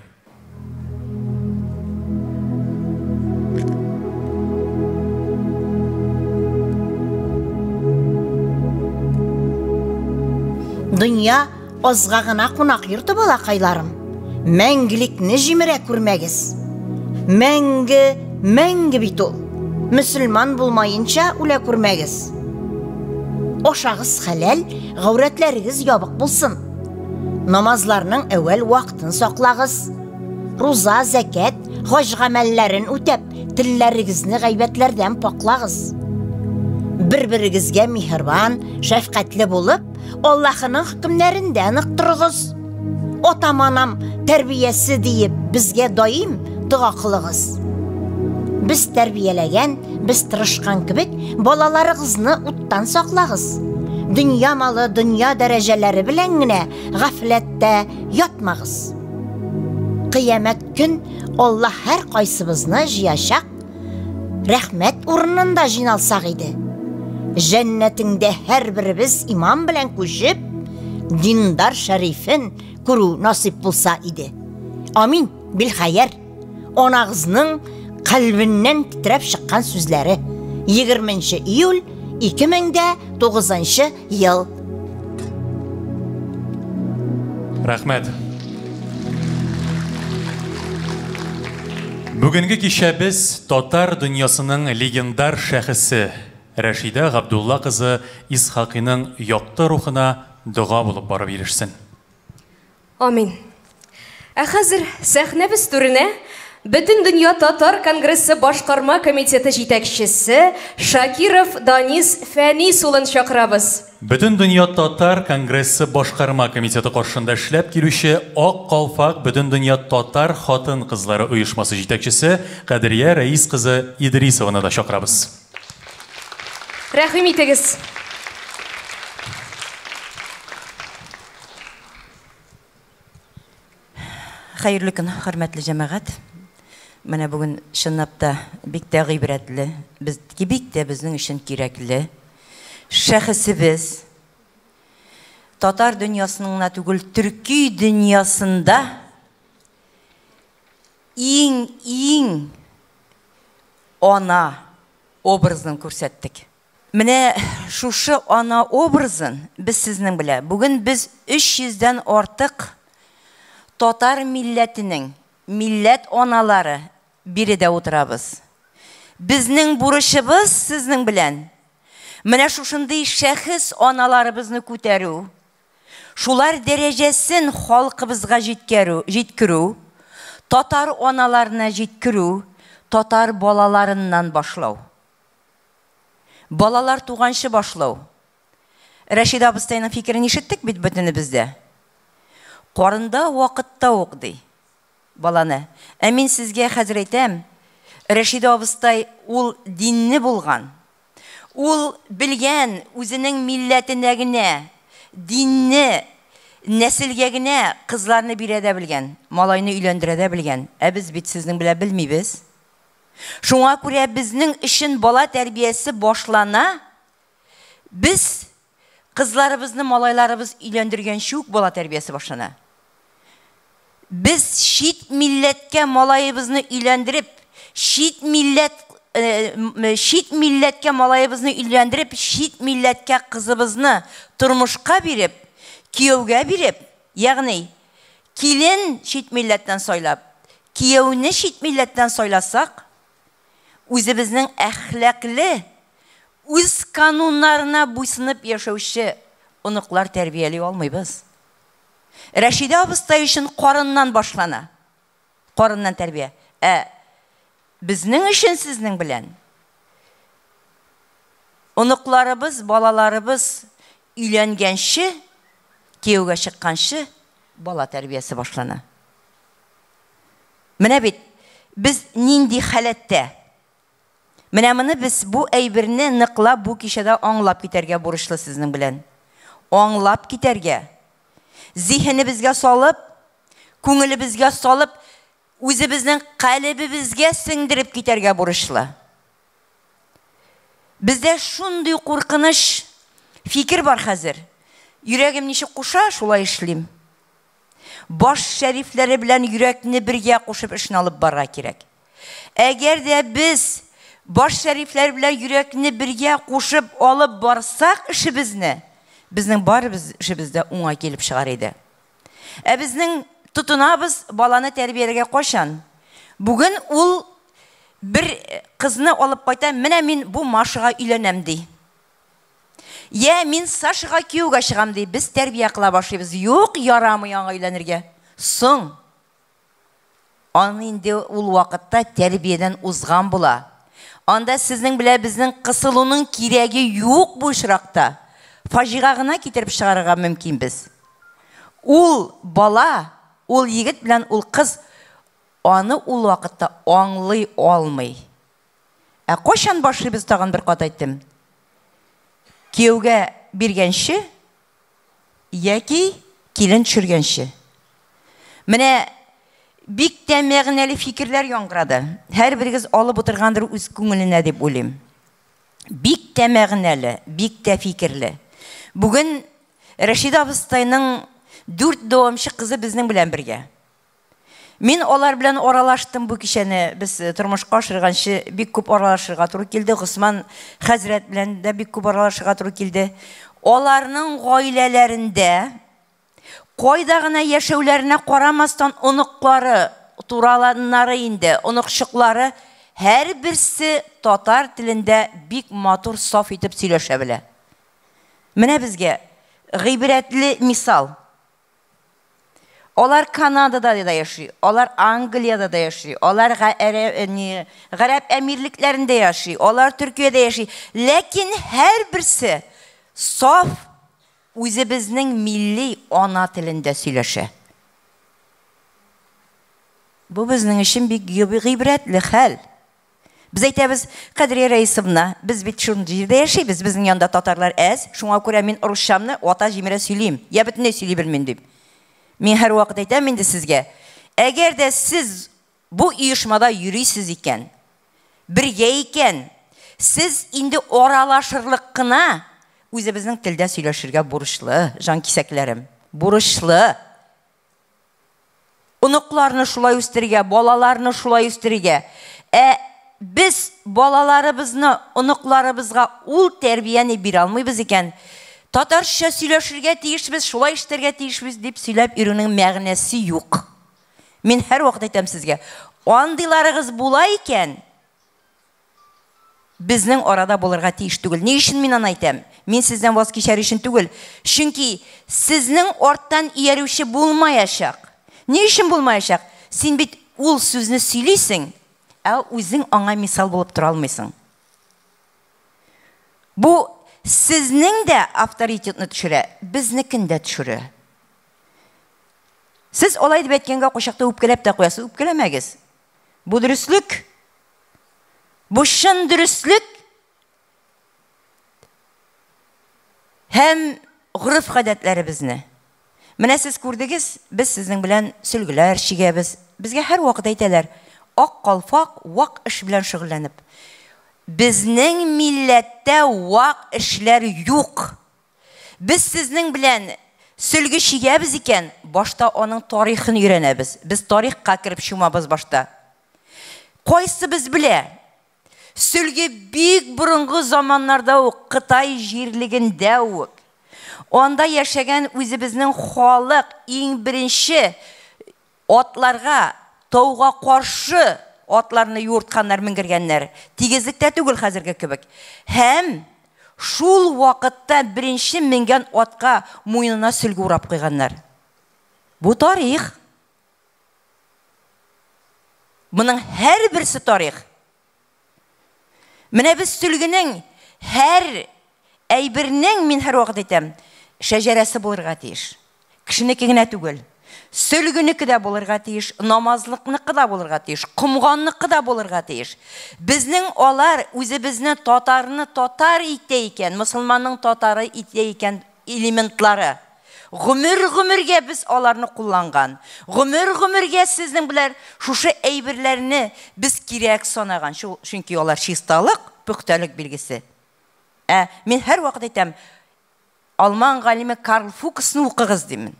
Дөнья азга гына кунак йорты, балакайларым. Мәңгелекне җимерә күрмәгез. Мәңге, мәңге бит ул. Мөселман булмаенча үлә күрмәгез. Ашагыз хәләл, гаурәтләрегез ябык булсын. Намазларның әүвәл вакытын саклагыз. Руза, зәкәт, хаҗ гамәлләрен үтәп, телләрегезне гайбәтләрдән паклагыз. Бер-берегезгә миһербан, шәфкатьле булып, Аллаһының хөкемнәрендә нык торыгыз. Атам-анам тәрбиясе диеп, безгә даим дога кылыгыз. Без тәрбияләгән, без тырышкан кебек, балаларыгызны уттан саклагыз. Дөнья малы, дөнья дәрәҗәләре белән генә гафләттә ятмагыз. Кыямәт көн Аллаһ һәр кайсыбызны җыячак, рәхмәт урынында җыйналсак иде. Җәннәтеңдә һәрберебез иман белән күчеп, диндар шәрифен күрү насыйп булса иде. Амин, билхәер. Анагызның кальбеннән тетрәп чыккан сүзләре. 20 июль 2009 ел. Рәхмәт. Бүгенге кичәбез татар дөньясының легендар шәхесе Рәшидә Габдулла кызы Исхакыйның якты рухына дога булып барып ирешсен. Амин. Ә хәзер сәхнәбез түренә Бөтендөнья татар конгрессы башкарма комитеты җитәкчесе Шакиров Данис Фәнис улын чакырабыз. Бөтендөнья татар конгрессы башкарма комитеты каршында эшләп килүче Ак калфак Бөтендөнья татар хатын-кызлары оешмасы җитәкчесе Кадрия Рәис кызы Идрисованы да чакырабыз. Рәхим итегез. Хәерле көн, хөрмәтле җәмәгать. Менә бүген чынлап та бик тә гыйбрәтле, без бик тә безнең өчен кирәкле шәхесебез татар дөньясының гына түгел, төрки дөньясында иң-иң ана образын күрсәттек. Менә шушы ана образын без сезнең белән бүген без 300 дән артык татар милләтенең милләт аналары биредә утырабыз. Безнең бурычыбыз сезнең белән менә шушындый шәхес аналарыбызны күтәрү, шулар дәрәҗәсен халкыбызга җиткерү, җиткерү, татар аналарына җиткерү, татар балаларыннан башлау. Балалар туганчы башлау. Рәшидә абыстайның фикерен ишеттек бит бөтенебез дә. Карында вакытта ук ди баланы. Ә мин сезгә хәзер әйтәм, Рәшидә абыстай ул динне булган. Ул белгән үзенең милләтенә генә, динне, нәселгә генә кызларны бирә дә белгән, малайны өйләндерә дә белгән. Ә без бит сезнең белән белмибез. Шуңа күрә безнең өчен бала тәрбиясе башлана. Без кызларыбызны, малайларыбыз өйләндергәнче үк бала тәрбиясе башлана. Без чит милләткә малаебызны өйләндереп, чит милләт чит милләткә малаебызны өйләндереп, чит милләткә кызыбызны тормышка биреп, кияүгә биреп, ягъни килен чит милләттән сайлап, кияүне чит милләттән сайласак, үзебезнең әхлаклы, үз кануннарына буйсынып яшәүче оныклар тәрбияли алмыйбыз. Рәшидә абыстай өчен карыннан башлана. Карыннан тәрбия. Ә безнең өчен сезнең белән оныкларыбыз, балаларыбыз өйләнгәнче, кияүгә чыкканчы бала тәрбиясе башлана. Менә бит без нинди халәттә. Менә моны без бу әйберне ныклап бу кичәдә аңлап китәргә бурычлы сезнең белән. Аңлап китәргә. Зиһенебезгә салып, күңелебезгә салып, үзебезнең калебебезгә сеңдереп китәргә бурычлы. Бездә шундый куркыныч фикер бар хәзер. Йөрәгем ничек куша, шулай эшлим. Баш шәрифләре белән йөрәкне бергә кушып эшне алып барырга кирәк. Әгәр дә без баш шәрифләр белән йөрәкне бергә кушып алып барсак эшебезне, безнең барыбыз эшебез дә уңай килеп чыгар иде. Ә безнең тотынабыз баланы тәрбияләргә кайчан? Бүген ул бер кызны алып кайта, менә мин бу Машага өйләнәм ди. Я мин Сашага кияүгә чыгам ди. Без тәрбия кыла башлыйбыз. Юк, ярамый аңа өйләнергә. Соң. Аны инде ул вакытта тәрбиядән узган була. Анда сезнең белән безнең кысылуның кирәге юк бу очракта. Фаҗига гына китереп чыгарырга мөмкинбез. Ул бала, ул егет белән ул кыз аны ул вакытта аңлый алмый. Ә кайчан башлыйбыз тагын бер кат әйттем. Кияүгә биргәнче яки килен төшергәнче. Менә бик тә мәгънәле фикерләр яңгырады. Һәрберегез алып утыргандыр үз күңеленә дип уйлыйм. Бик тә мәгънәле, бик тә фикерле. Бүген Рәшидә абыстайның дүрт дәвамчы кызы безнең белән бергә. Мин алар белән аралаштым бу кичәне. Без тормышка ашырганчы бик күп аралашырга туры килде. Госман хәзрәт белән дә бик күп аралашырга туры килде. Аларның гаиләләрендә кайда гына яшәүләренә карамастан оныклары, тураланнары инде, оныкчыклары һәрберсе татар телендә бик матур, саф итеп сөйләшә белә. Менә безгә гыйбрәтле мисал. Алар Канадада да яши, алар Англиядә дә яши, алар Гарәп Әмирлекләрендә яши, алар Төркиядә яши. Ләкин һәрберсе саф үзебезнең милли ана телендә сөйләшә. Бу безнең өчен бик гыйбрәтле хәл. Без әйтәбез, Кадрия Раисовна, без бит шундый җирдә яшибез, безнең янда татарлар әз, шуңа күрә мин русчамны вата җимерә сөйлим, я бөтенләй сөйли белмим дип. Мин һәрвакыт әйтәм инде сезгә, әгәр дә сез бу оешмада йөрисез икән, бергә икән, сез инде аралашырлык кына үзебезнең телдә сөйләшергә бурычлы, җанкисәкләрем, бурычлы. Оныкларны шулай үстерергә, балаларны шулай үстерергә. Ә без балаларыбызны, оныкларыбызга ул тәрбияне бирә алмыйбыз икән, татарча сөйләшергә тиешбез, шулай эшләргә тиешбез дип сөйләп йөрүнең мәгънәсе юк. Мин һәрвакыт әйтәм сезгә, андыйларыгыз була икән, безнең арада булырга тиеш түгел. Ни өчен мин аны әйтәм? Мин сездән ваз кичәр өчен түгел. Чөнки сезнең арттан иярүче булмаячак. Ни өчен булмаячак? Син бит ул сүзне сөйлисең, ә үзең аңа мисал булып тора алмыйсың. Бу сезнең дә авторитетны төшерә, безнекен дә төшерә. Сез алай дип әйткәнгә кайчакта үпкәләп тә куясыз. Үпкәләмәгез. Бу дөреслек. Бу чын дөреслек һәм гореф-гадәтләребезне. Менә сез күрдегез, без сезнең белән сөлгеләр чигәбез. Безгә һәрвакыт әйтәләр, ак калфак вак эш белән шөгыльләнеп. Безнең милләттә вак эшләр юк. Без сезнең белән сөлге чигәбез икән, башта аның тарихын өйрәнәбез. Без тарихка кереп чумабыз башта. Кайсыбыз белә? Сөлге бик борынгы заманнарда ук, Кытай җирлегендә үк. Анда яшәгән үзебезнең халык иң беренче атларга, тауга каршы атларны юыртканнар, менгергәннәр. Тигезлектә түгел хәзерге кебек. Һәм шул вакытта беренче менгән атка муенына сөлге урап куйганнар. Бу тарих. Моның һәрберсе тарих. Менә без сөлгенең һәр әйбернең, мин һәрвакыт әйтәм, шәҗәрәсе булырга тиеш. Кешенеке генә түгел. Сөлгенеке дә булырга тиеш, намазлыкныкы да булырга тиеш, комганныкы да булырга тиеш. Безнең алар үзебезне татарны татар итә икән, мосылманның татары итә икән элементлары. Гомер-гомергә без аларны кулланган. Гомер-гомергә сезнең белән шушы әйберләрне без кирәк санаган. Чөнки алар чисталык, пөхтәлек билгесе. Ә мин һәрвакыт әйтәм, алман галиме Карл Фуксны укыгыз димен.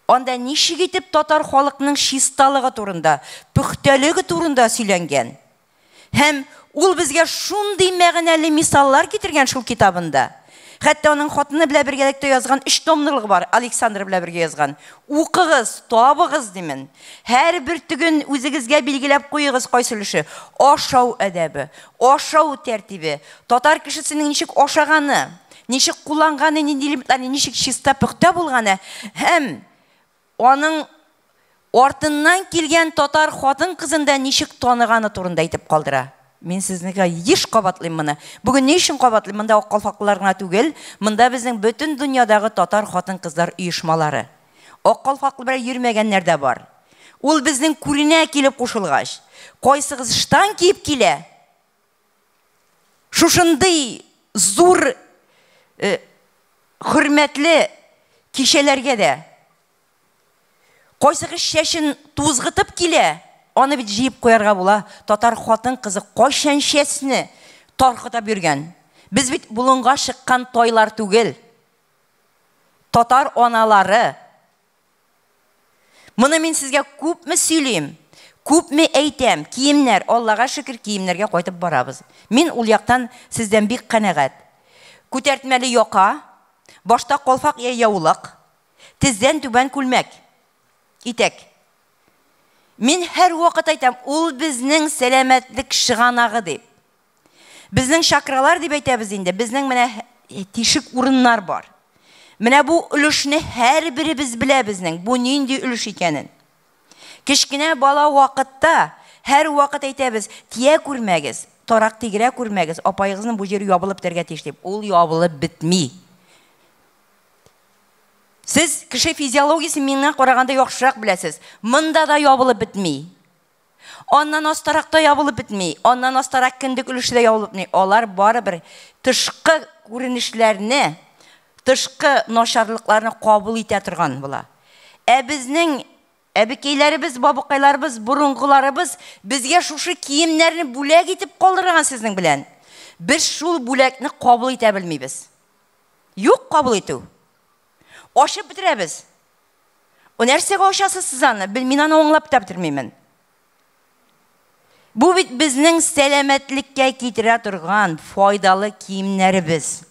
Анда ничек итеп татар халыкның чисталыгы турында, пөхтәлеге турында сөйләнгән. Һәм ул безгә шундый мәгънәле мисаллар китергән шул китабында. Хәтта аның хатыны белән бергәлектә язган өч томлыгы бар, Александр белән бергә язган. Укыгыз, табыгыз димен. Һәр бөртеген үзегезгә билгеләп куегыз кайсы өлеше. Ашау әдәбе, ашау тәртибе, татар кешесенең ничек ашаганы, ничек кулланганы, нинди элементларны, ничек чиста пөхтә булганы һәм аның артыннан килгән татар хатын-кызын да ничек таныганы турында әйтеп калдыра. Мин сезнеке еш кабатлыйм моны. Бүген ни өчен кабатлыйм? Монда ак калфаклылар гына түгел, монда безнең бөтен дөньядагы татар хатын-кызлар оешмалары. Ак калфаклы белән йөрмәгәннәр дә бар. Ул безнең күренә килеп кушылгач, кайсыгыз штан киеп килә? Шушындый зур хөрмәтле кичәләргә дә кайсыгыз чәчен тузгытып килә, аны бит җыеп куярга була. Татар хатын-кызы кайчан чәчне таркытып йөргән? Без бит болынга чыккан тайлар түгел. Татар аналары. Моны мин сезгә күпме сөйлим, күпме әйтәм. Киемнәр, Аллага шөкер, киемнәргә кайтып барабыз. Мин ул яктан сездән бик канәгать. Күтәртмәле яка, башта калфак я яулык, тездән түбән күлмәк, итәк. Мин һәрвакыт әйтәм, ул безнең сәламәтлек чыганагы дип. Безнең чакралар дип әйтәбез инде, безнең менә тишек урыннар бар. Менә бу өлешне һәрберебез белә безнең, бу нинди өлеш икәнен. Кечкенә бала вакытта һәрвакыт әйтәбез, тия күрмәгез, тарак тигерә күрмәгез, апаегызның бу җире ябылып бетәргә тиеш дип. Ул ябылып бетми. Сез кеше физиологиясен миңа караганда яхшырак беләсез. Монда да ябылып бетми. Аннан астарак та ябылып бетми, аннан астарак кендек өлеше дә ябылып бетми. Алар барыбер тышкы күренешләрне, тышкы начарлыкларны кабул итә торган була. Ә безнең әбекәйләребез, бабыкайларыбыз, борынгыларыбыз безгә шушы киемнәрне бүләк итеп калдырган сезнең белән. Без шул бүләкне кабул итә белмибез. Юк кабул итү. Ачып бетерәбез. О нәрсәгә ачасыз сез аны? Мин аны аңлап та бетермимен. Бу бит безнең сәламәтлеккә китерә торган файдалы киемнәребез.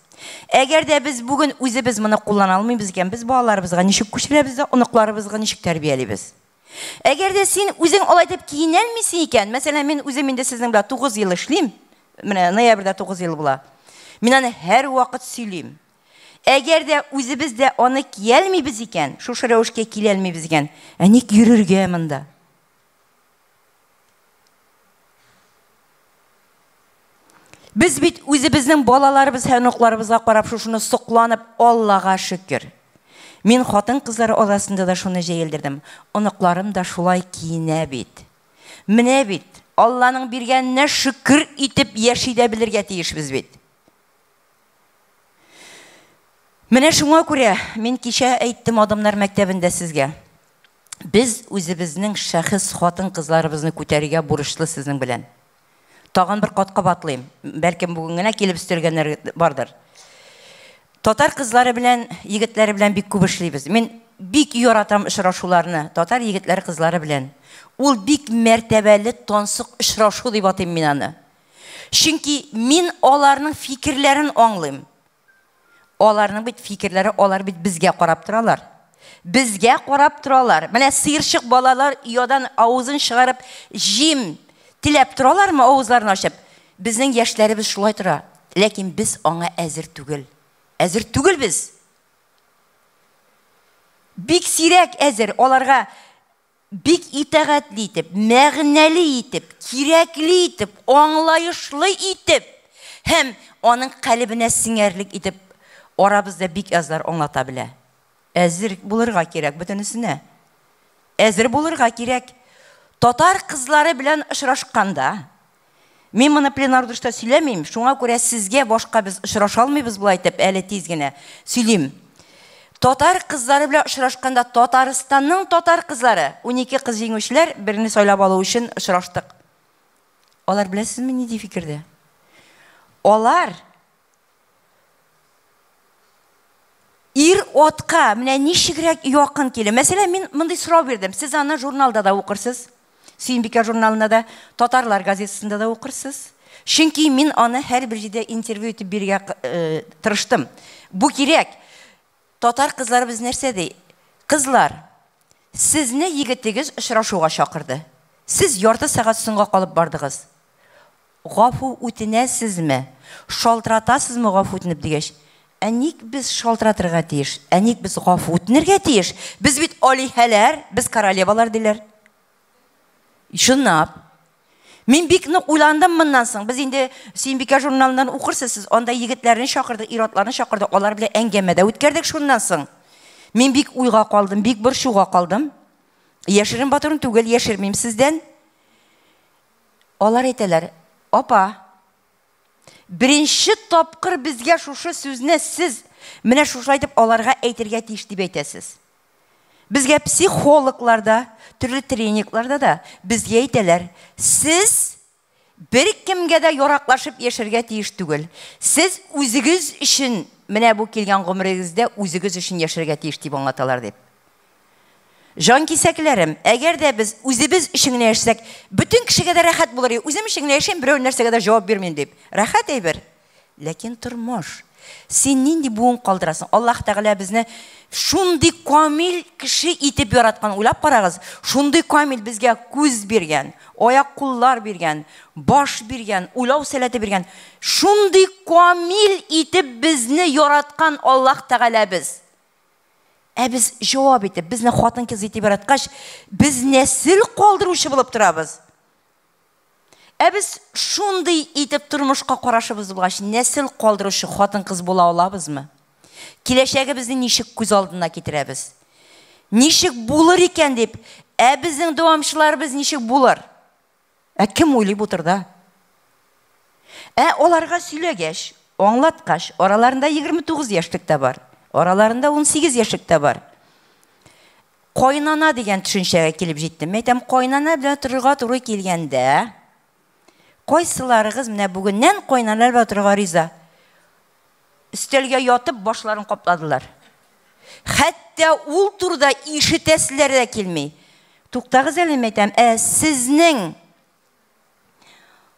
Әгәр дә без бүген үзебез моны куллана алмыйбыз икән, без балаларыбызга ничек күчерәбез дә, оныкларыбызга ничек тәрбиялибез? Әгәр дә син үзең алай итеп киенәлмисең икән, мәсәлән, мин үзем инде сезнең белән 9 ел эшлим, менә ноябрьдә 9 ел була. Мин аны һәрвакыт сөйлим. Әгәр дә үзебез дә аны киялмибез икән, шушы рәвешкә киләлмибез икән, ә ник йөрергә монда? Без бит үзебезнең балаларыбыз һәм оныкларыбызга карап шушыны сокланып, Аллага шөкер. Мин хатын-кызлар арасында да шуны җәелдердем. Оныкларым да шулай киенә бит. Менә бит, Алланың биргәненә шөкер итеп яши дә белергә тиешбез бит. Менә шуңа күрә мин кичә әйттем Адымнар мәктәбендә сезгә. Без үзебезнең шәхес хатын-кызларыбызны күтәрергә бурычлы сезнең белән. Тагын бер кат кабатлыйм. Бәлкем бүген генә килеп өстәлгәннәр бардыр. Татар кызлары белән, егетләре белән бик күп эшлибез. Мин бик яратам очрашуларны татар егетләре кызлары белән. Ул бик мәртәбәле, тансык очрашу дип атыйм мин аны. Чөнки мин аларның фикерләрен аңлыйм. Аларның бит фикерләре, алар бит безгә карап торалар. Безгә карап торалар. Менә сыерчык балалар оядан авызын чыгарып җим теләп торалармы авызларын ачып? Безнең яшьләребез шулай тора. Ләкин без аңа әзер түгел. Әзер түгел без. Бик сирәк әзер аларга бик итагатьле итеп, мәгънәле итеп, кирәкле итеп, аңлаешлы итеп һәм аның калебенә сеңәрлек итеп арабызда бик азлар аңлата белә. Әзер булырга кирәк бөтенесенә. Әзер булырга кирәк. Татар кызлары белән очрашканда, мин моны пленар утырышта сөйләмим, шуңа күрә сезгә башка без очраша алмыйбыз болай итеп, әле тиз генә сөйлим. Татар кызлары белән очрашканда Татарстанның татар кызлары, 12 кыз җиңүчеләр, берне сайлап алу өчен очраштык. Алар беләсезме нинди фикердә? Алар Ир-атка менә ничегрәк якын килә? Мәсәлән, мин мондый сорау бирдем. Сез аны журналда да укырсыз. Сөембикә журналында да, Татарлар газетасында да укырсыз. Чөнки мин аны һәрбер җирдә интервью итеп бирергә э, тырыштым. Бу кирәк. Татар кызларыбыз нәрсә ди? Кызлар, сезне егетегез очрашуга чакырды. Сез ярты сәгать соңга калып бардыгыз. Гафу үтенәсезме? Шалтыратасызмы гафу үтенеп дигәч, ә ник без шалтыратырга тиеш? Ә ник без гафу үтенергә тиеш? Без бит алиһәләр, без королевалар диләр. Чынлап. Мин бик нык уйландым моннан соң. Без инде Сөембикә журналыннан укырсыз сез. Анда егетләрне чакырдык, ир-атларны чакырдык. Алар белән әңгәмә дә үткәрдек шуннан соң. Мин бик уйга калдым, бик борчуга калдым. Яшерен батырын түгел, яшермим сездән. Алар әйтәләр, апа, беренче тапкыр безгә шушы сүзне сез менә шушылай итеп аларга әйтергә тиеш дип әйтәсез. Безгә психологлар да, төрле тренингларда да безгә әйтәләр, сез беркемгә дә яраклашып яшәргә тиеш түгел. Сез үзегез өчен менә бу килгән гомерегездә үзегез өчен яшәргә тиеш дип аңлаталар дип. Җан кисәкләрем, әгәр дә без үзебез өчен генә яшәсәк, бөтен кешегә дә рәхәт булыр иде. Үзем өчен генә яшим, берәү нәрсәгә дә җавап бирмим дип. Рәхәт әйбер. Ләкин тормыш. Син нинди буын калдырасың? Аллаһ Тәгалә безне шундый камил кеше итеп яраткан. Уйлап карагыз, шундый камил безгә күз биргән, аяк-куллар биргән, баш биргән, уйлау сәләте биргән. Шундый камил итеп безне яраткан Аллаһ Тәгаләбез. Ә без җавап итеп, безне хатын-кыз итеп яраткач, без нәсел калдыручы булып торабыз. Ә без шундый итеп тормышка карашыбыз булгач, нәсел калдыручы хатын-кыз була алабызмы? Киләчәгебезне ничек күз алдына китерәбез? Ничек булыр икән дип, ә безнең дәвамчыларыбыз ничек булыр? Ә кем уйлый бу турыда? Ә аларга сөйләгәч, аңлаткач, араларында 29 яшьлек тә бар, араларында 18 яшьлек тә бар. Кайнана дигән төшенчәгә килеп җиттем. Әйтәм, кайнана белән торырга туры килгәндә, кайсыларыгыз менә бүгеннән кайнана белән торырга риза? Өстәлгә ятып башларын капладылар. Хәтта ул турыда ишетәселәре дә килми. Туктагыз әле, мәйтәм, ә сезнең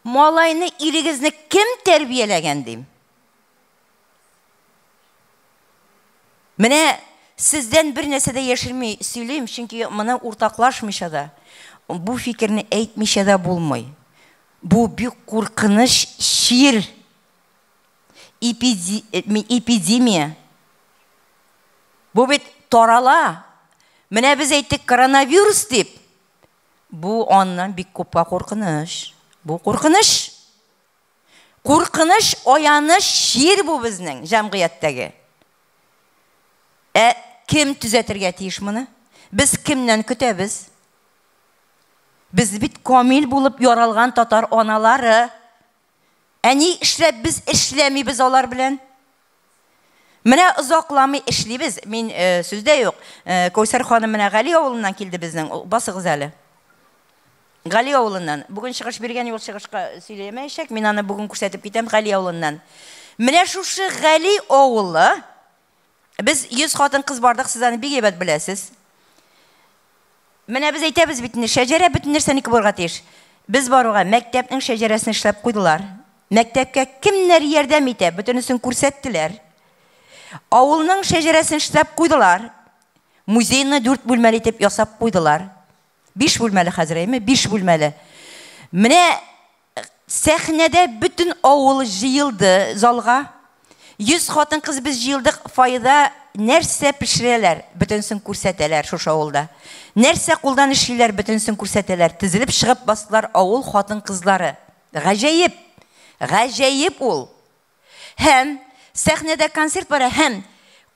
малайны ирегезне кем тәрбияләгән дим? Менә сездән бер нәрсә дә яшерми сөйлим, чөнки моны уртаклашмыйча да, бу фикерне әйтмичә дә булмый. Бу бик куркыныч чир. Эпиди, эпидемия. Бу бит тарала. Менә без әйттек коронавирус дип. Бу аннан бик күпкә куркыныч. Бу куркыныч. Куркыныч, аяныч чир бу безнең җәмгыятьтәге. Ә кем төзәтергә тиеш моны? Без кемнән көтәбез? Без бит камил булып яралган татар аналары. Ә ни эшләп без эшләмибез алар белән? Менә озакламый эшлибез. Мин э, сүздә юк. Э, Кәүсәр ханым менә Гали авылыннан килде безнең. Басыгыз әле. Гали авылыннан. Бүген чыгыш биргән юл чыгышка сөйләмәячәк. Мин аны бүген күрсәтеп китәм Гали авылыннан. Менә шушы Гали авылы без 100 хатын-кыз бардык, сез аны бик әйбәт беләсез. Менә без әйтәбез бит инде, шәҗәрә бөтен нәрсәнеке булырга тиеш. Без баруга мәктәпнең шәҗәрәсен эшләп куйдылар. Мәктәпкә кемнәр ярдәм итә, бөтенесен күрсәттеләр. Авылның шәҗәрәсен эшләп куйдылар. Музейны дүрт бүлмәле итеп ясап куйдылар. Биш бүлмәле хәзер, әйме? Биш бүлмәле. Менә Сәхнәдә бөтен авыл җыелды залга. 100 хатын-кыз без җыелдык, фойеда нәрсә пешерәләр, бөтенесен күрсәтәләр шушы авылда. Нәрсә кулдан эшлиләр, бөтенесен күрсәтәләр. Тезелеп чыгып бастылар авыл хатын-кызлары. Гаҗәеп! Гаҗәеп ул! Һәм сәхнәдә концерт бара һәм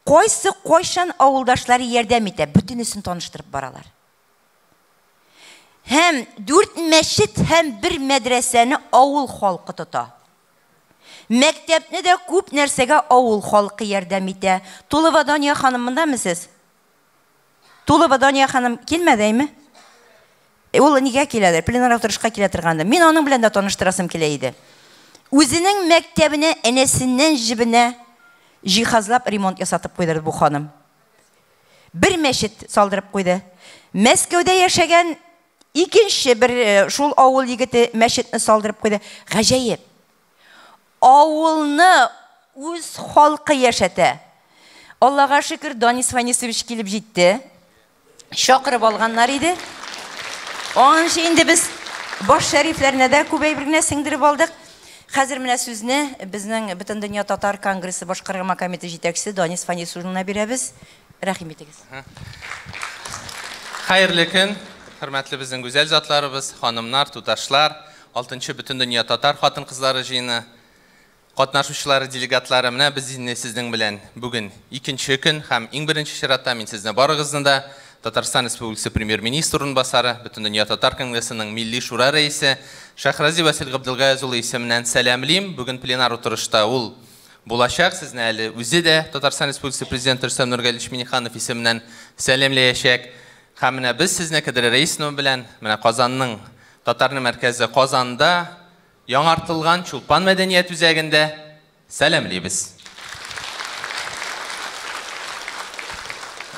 кайсы кайчан авылдашлары ярдәм итә, бөтенесен таныштырып баралар. Һәм дүрт мәчет һәм бер мәдрәсәне авыл халкы тота. Мәктәпне дә күп нәрсәгә авыл халкы ярдәм итә. Тулова Дания ханым мондамы сез? Тулова Дания ханым килмәде, әйме? Э, ул нигә киләдер? Пленар утырышка килә торгандыр. Мин аның белән дә таныштырасым килә иде. Үзенең мәктәбенә энәсеннән җебенә җиһазлап ремонт ясатып куйдырды бу ханым. Бер мәчет салдырып куйды. Мәскәүдә яшәгән икенче бер шул авыл егете мәчетне салдырып куйды. Гаҗәеп. Авылны үз халкы яшәтә. Аллага шөкер, Данис Фанисович килеп җитте. Чакырып алганнар иде. Анчы инде без баш шәрифләренә дә күп әйбер генә сеңдереп алдык. Хәзер менә сүзне безнең Бөтендөнья татар конгрессы башкарма комитеты җитәкчесе Данис Фанисуллина бирәбез. Рәхим итегез. Хәерле көн, хөрмәтле безнең гүзәл затларыбыз, ханымнар, туташлар, 6нчы Бөтендөнья татар хатын-кызлары җыены катнашучылары, делегатлары, менә без инде сезнең белән бүген икенче көн һәм иң беренче чиратта мин сезне барыгызны да Татарстан Республикасы Премьер-министр урынбасары, Бөтендөнья татар конгрессының Милли шура рәисе Шәһрази Васил Габделгаяз улы исеменнән сәламлим. Бүген пленар утырышта ул булачак. Сезне әле үзе дә Татарстан Республикасы Президенты Рөстәм Нургалиевич Минниханов исеменнән сәламләячәк. Һәм менә без сезне Кадрия Рәисовна белән менә Казанның татарның мәркәзе Казанда яңартылган Чулпан мәдәният үзәгендә сәламлибез.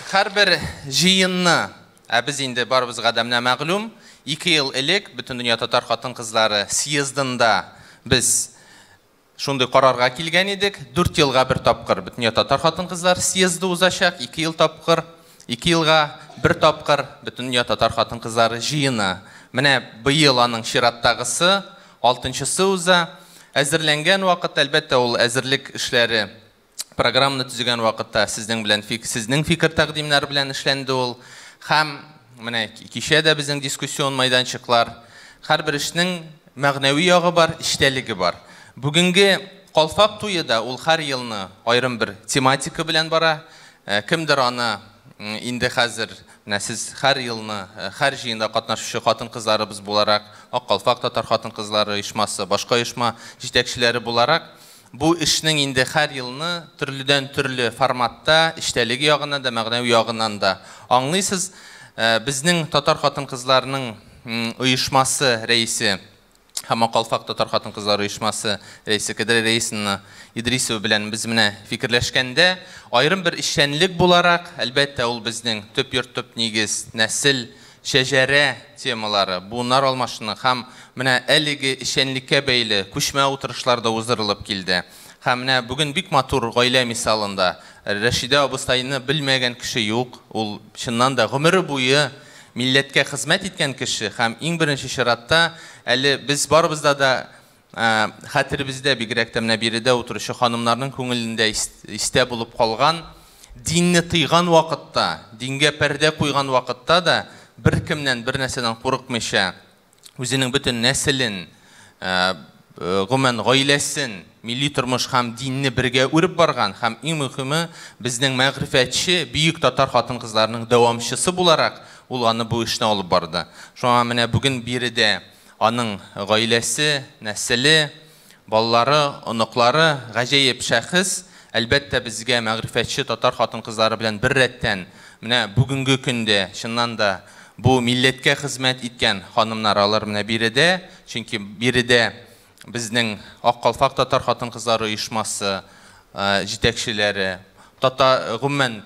Һәрбер җыенны, ә без инде барыбызга да менә мәгълүм, 2 ел элек Бөтендөнья татар хатын-кызлары съездында без шундый карарга килгән идек. 4 елга бер тапкыр Бөтендөнья татар хатын-кызлар съезды узачак, 2 ел тапкыр, 2 елга бер тапкыр Бөтендөнья татар хатын-кызлары җыены. Менә быел аның чираттагысы, 6нчысы уза. Әзерләнгән вакыт, әлбәттә, ул әзерлек эшләре программаны төзегән вакытта сезнең белән сезнең фикер тәкъдимнәр белән эшләнде ул. Һәм менә кичә дә безнең дискуссион майданчыклар, һәрбер эшнең мәгънәви ягы бар, эчтәлеге бар. Бүгенге калфак туе да ул һәр елны аерым бер тематика белән бара. Кемдер аны инде хәзер менә сез һәр елны, һәр җыенда катнашучы хатын-кызларыбыз буларак, Ак калфак татар хатын-кызлары оешмасы, башка оешма җитәкчеләре буларак, бу эшнең инде һәр елны төрледән төрле форматта, эчтәлеге ягыннан да, мәгънәви ягыннан да аңлыйсыз. Безнең татар хатын-кызларының оешмасы рәисе һәм Ак калфак татар хатын-кызлары оешмасы рәисе Кадрия Рәисовна Идрисова белән без менә фикерләшкәндә, аерым бер эшчәнлек буларак, әлбәттә, ул безнең төп йорт, төп нигез, нәсел, шәҗәрә темалары, буыннар алмашыны һәм менә әлеге эшчәнлеккә бәйле күчмә утырышлар да уздырылып килде. Һәм менә бүген бик матур гаилә мисалында Рәшидә абыстайны белмәгән кеше юк. Ул чыннан да гомере буе милләткә хезмәт иткән кеше һәм иң беренче чиратта әле без барыбызда да хәтеребездә, бигрәк тә менә биредә утыручы ханымнарның күңелендә истә булып калган, динне тыйган вакытта, дингә пәрдә куйган вакытта да беркемнән, бер нәрсәдән курыкмыйча үзенең бөтен нәселен, гомумән гаиләсен, милли тормыш һәм динне бергә үреп барган һәм иң мөһиме безнең мәгърифәтче бөек татар хатын-кызларының дәвамчысы буларак ул аны бу эшне алып барды. Шуңа менә бүген биредә аның гаиләсе, нәселе, балалары, оныклары гаҗәеп шәхес. Әлбәттә, безгә мәгърифәтче татар хатын-кызлары белән бер рәттән менә бүгенге көндә чыннан да бу милләткә хезмәт иткән ханымнар алар менә биредә, чөнки биредә безнең Ак калфак татар хатын-кызлары оешмасы җитәкчеләре, татар гомумән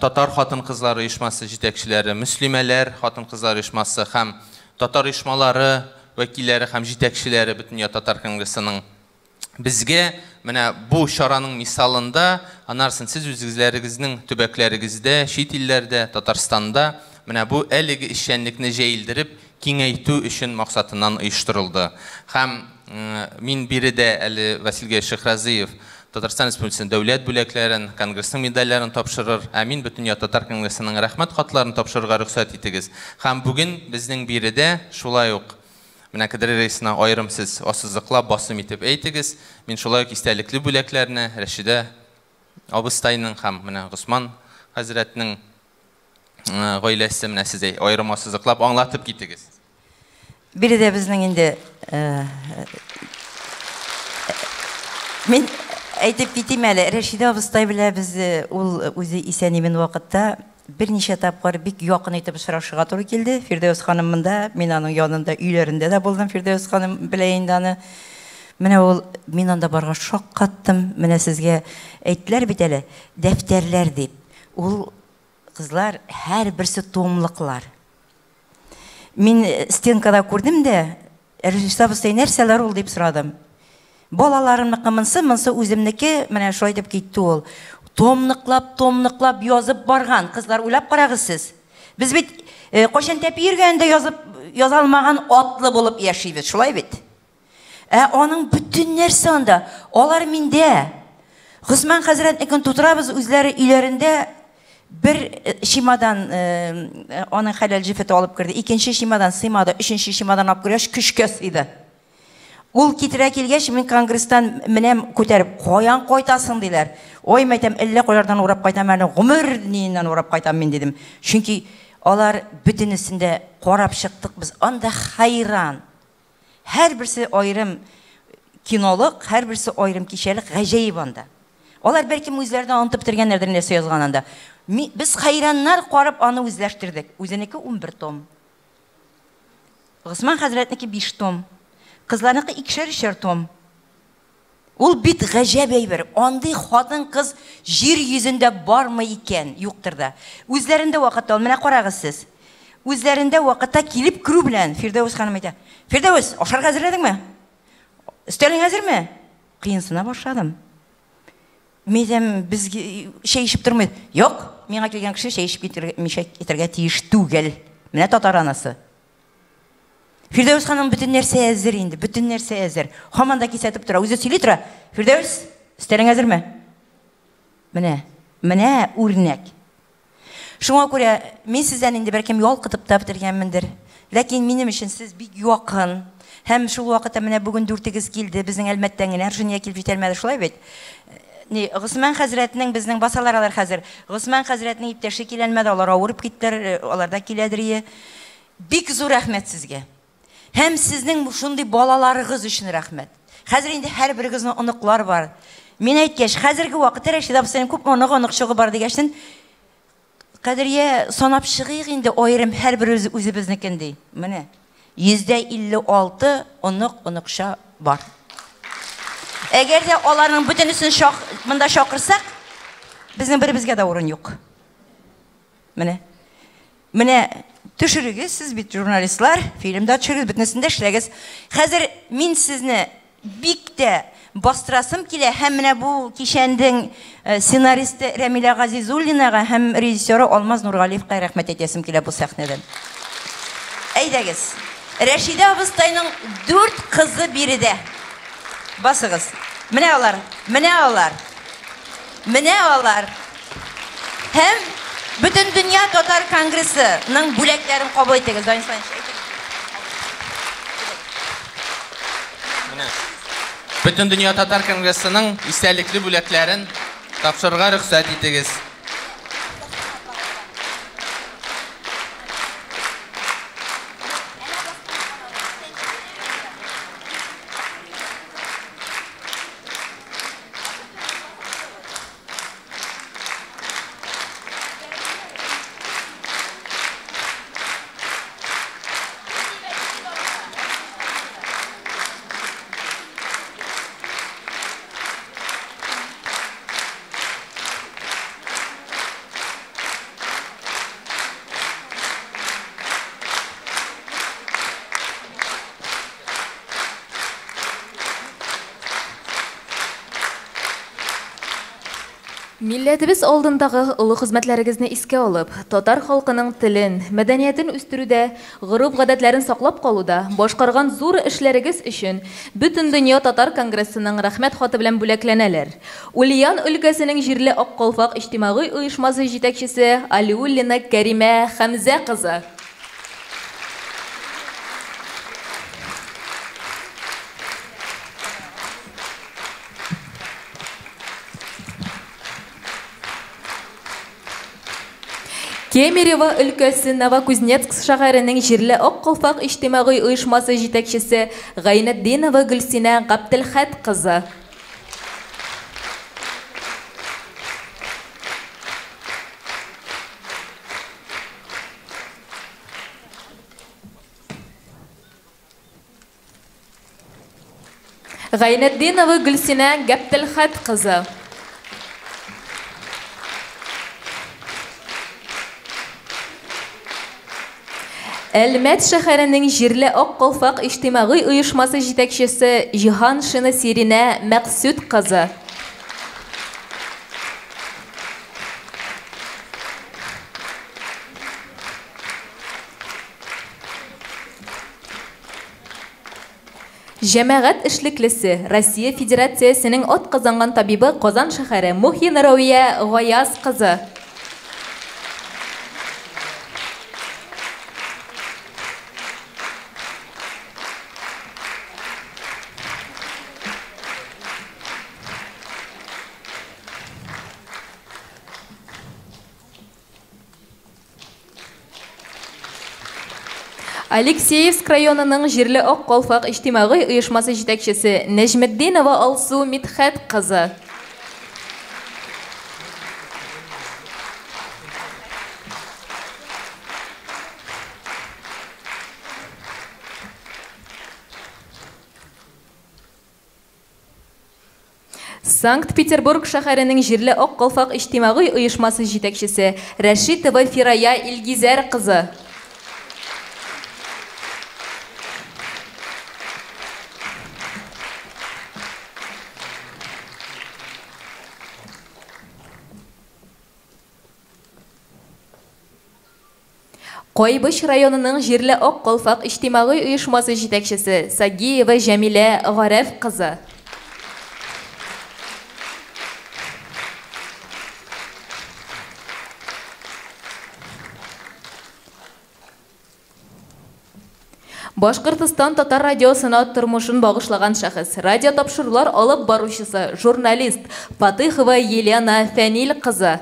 татар хатын-кызлары оешмасы җитәкчеләре, мөслимәләр хатын-кызлар оешмасы һәм татар оешмалары вәкилләре һәм җитәкчеләре Бөтендөнья татар конгрессының безгә менә бу чараның мисалында анарсын сез үзегезләрегезнең төбәкләрегездә, чит илләрдә, Татарстанда менә бу әлеге эшчәнлекне җәелдереп киңәйтү өчен максатыннан оештырылды. Һәм мин биредә әле Василий Шәйхразиев Татарстан Республикасының дәүләт бүләкләрен, конгрессның медальләрен тапшырыр, ә мин Бөтендөнья татар конгрессының рәхмәт хатларын тапшырырга рөхсәт итегез. Һәм бүген безнең биредә шулай ук менә Кадрия Рәисовна аерым сез ассызыклап, басым итеп әйтегез. Мин шулай ук истәлекле бүләкләрне Рәшидә абыстайның һәм менә Госман хәзрәтнең гаиләсе менә сез аерым ассызыклап аңлатып китегез. Биредә безнең инде мин әйтеп китим әле, Рәшидә абыстай белән без ул үзе исән-имин вакытта берничә тапкыр бик якын итеп очрашырга туры килде. Фирдәүс ханым монда, мин аның янында, өйләрендә дә булдым. Фирдәүс ханым белә инде аны. Менә ул, мин анда баргач шаккаттым. Менә сезгә әйттеләр бит әле, дәфтәрләр дип. Ул кызлар һәрберсе томлыклар. Мин стенкада күрдем дә, Рәшидә абыстай, нәрсәләр ул дип сорадым. Балаларымныкы монсы, монсы үземнеке, менә шулай дип китте ул. Томныклап, томныклап язып барган. Кызлар, уйлап карагыз сез. Без бит кайчан тәпи йөргәндә язып яза алмаган атлы булып яшибез, шулай бит? Ә аның бөтен нәрсә анда. Алар миндә. Госман хәзрәтнекен тутырабыз, үзләре өйләрендә бер чемодан аның хәләл җефете алып керде. Икенче чемодан сыймады, өченче чемодан алып кергәч, көчкә сыйды. Ул китерә килгәч, мин конгресстан менәм күтәреп, каян кайтасың диләр. Ой, мәйтәм, әллә кайлардан урап кайтам әле, гомер ниеннән урап кайтам мин дидем. Чөнки алар бөтенесен дә карап чыктык без, анда хәйран. Һәрберсе аерым кинолык, һәрберсе аерым кичәлек, гаҗәеп анда. Алар бәлкем үзләре дә онытып бетергәннәрдер нәрсә язган анда. Без хәйраннар карап аны үзләштердек. Үзенеке 11 том. Госман хәзрәтнеке 5 том. Кызларныкы икешәр-өчәр том. Ул бит гаҗәп әйбер. Андый хатын-кыз җир йөзендә бармы икән? Юктыр да. Үзләрендә вакытта ул, менә карагыз сез. Үзләрендә вакытта килеп керү белән Фирдәвес ханым әйтә. Фирдәвес, ашарга әзерләдеңме? Өстәлең әзерме? Кыенсына башладым. Мин әйтәм, без чәй эчеп тормыйбыз. Юк, миңа килгән кеше чәй эчеп китәргә тиеш түгел. Менә татар анасы. Фирдәвес ханым бөтен нәрсә әзер инде, бөтен нәрсә әзер. Һаман да кисәтеп тора, үзе сөйли тора. Фирдәвес, өстәлең әзерме? Менә, менә үрнәк. Шуңа күрә мин сездән инде бәлкем ялкытып та бетергәнмендер. Ләкин минем өчен сез бик якын. Һәм шул вакытта менә бүген дүртегез килде, безнең Әлмәттән генә Ржения килеп җитәлмәде, шулай бит? Ни, Госман хәзрәтнең безнең басалар алар хәзер. Госман хәзрәтнең иптәше киләлмәде, алар авырып киттеләр, алар да киләдер ие. Бик зур рәхмәт сезгә. Һәм сезнең шундый балаларыгыз өчен рәхмәт. Хәзер инде һәрберегезнең оныклар бар. Мин әйткәч, хәзерге вакытта Рәшидә абыстайның күпме оныгы, оныкчыгы бар дигәчтен, Кадрия, санап чыгыйк инде аерым һәрберебез үзебезнекен, ди. Менә, 56 онык, оныкча бар. Әгәр дә аларның бөтенесен монда чакырсак, безнең беребезгә дә урын юк. Менә. Менә төшерегез, сез бит журналистлар, фильмда төшерегез, бөтенесен дә эшләгез. Хәзер мин сезне бик тә бастырасым килә һәм менә бу кичәнең сценаристы Рәмилә Газизуллинага һәм режиссеры Алмаз Нургалиевка рәхмәт әйтәсем килә бу сәхнәдән. Әйдәгез. Рәшидә абыстайның дүрт кызы биредә. Басыгыз. Менә алар, менә алар. Менә алар. Һәм Бөтендөнья татар конгрессының бүләкләрен кабул итегез, Данис Иванович, әйтегез. Менә. Бөтендөнья татар конгрессының истәлекле бүләкләрен тапшырырга рөхсәт итегез. Милләтебез алдындагы олы хезмәтләрегезне искә алып, татар халкының телен, мәдәниятен үстерүдә, гореф-гадәтләрен саклап калуда башкарган зур эшләрегез өчен Бөтендөнья татар конгрессының Рәхмәт хаты белән бүләкләнәләр. Ульян өлкәсенең җирле Ак калфак иҗтимагый оешмасы җитәкчесе Алиуллина Кәримә Хәмзә кызы. Кемерево өлкәсе Новокузнецк шәһәренең җирле Ак калфак иҗтимагый оешмасы җитәкчесе Гайнетдинова Гөлсинә Гаптелхәт кызы. Гайнетдинова Гөлсинә Гәптелхәт кызы. Әлмәт шәһәренең җирле Ак калфак иҗтимагый оешмасы җитәкчесе Җиһаншина Сиринә Мәкъсүт кызы. Җәмәгать эшлеклесе, Россия Федерациясенең атказанган табибы Казан шәһәре Мухина Равия Гаяз кызы. Алексеевск районының җирле Ак калфак иҗтимагый оешмасы җитәкчесе Нәҗметдинова Алсу Мидхәт кызы. Санкт-Петербург шәһәренең җирле Ак калфак иҗтимагый оешмасы җитәкчесе Рәшитова Фирая Илгизәр кызы. Кайбыч районының җирле Ак калфак иҗтимагый оешмасы җитәкчесе Сагиева Җәмилә Гарәф кызы. Башкортстан татар радиосына тормышын багышлаган шәхес, радио тапшырулар алып баручысы, журналист Фатыхова Елена Фәнил кызы.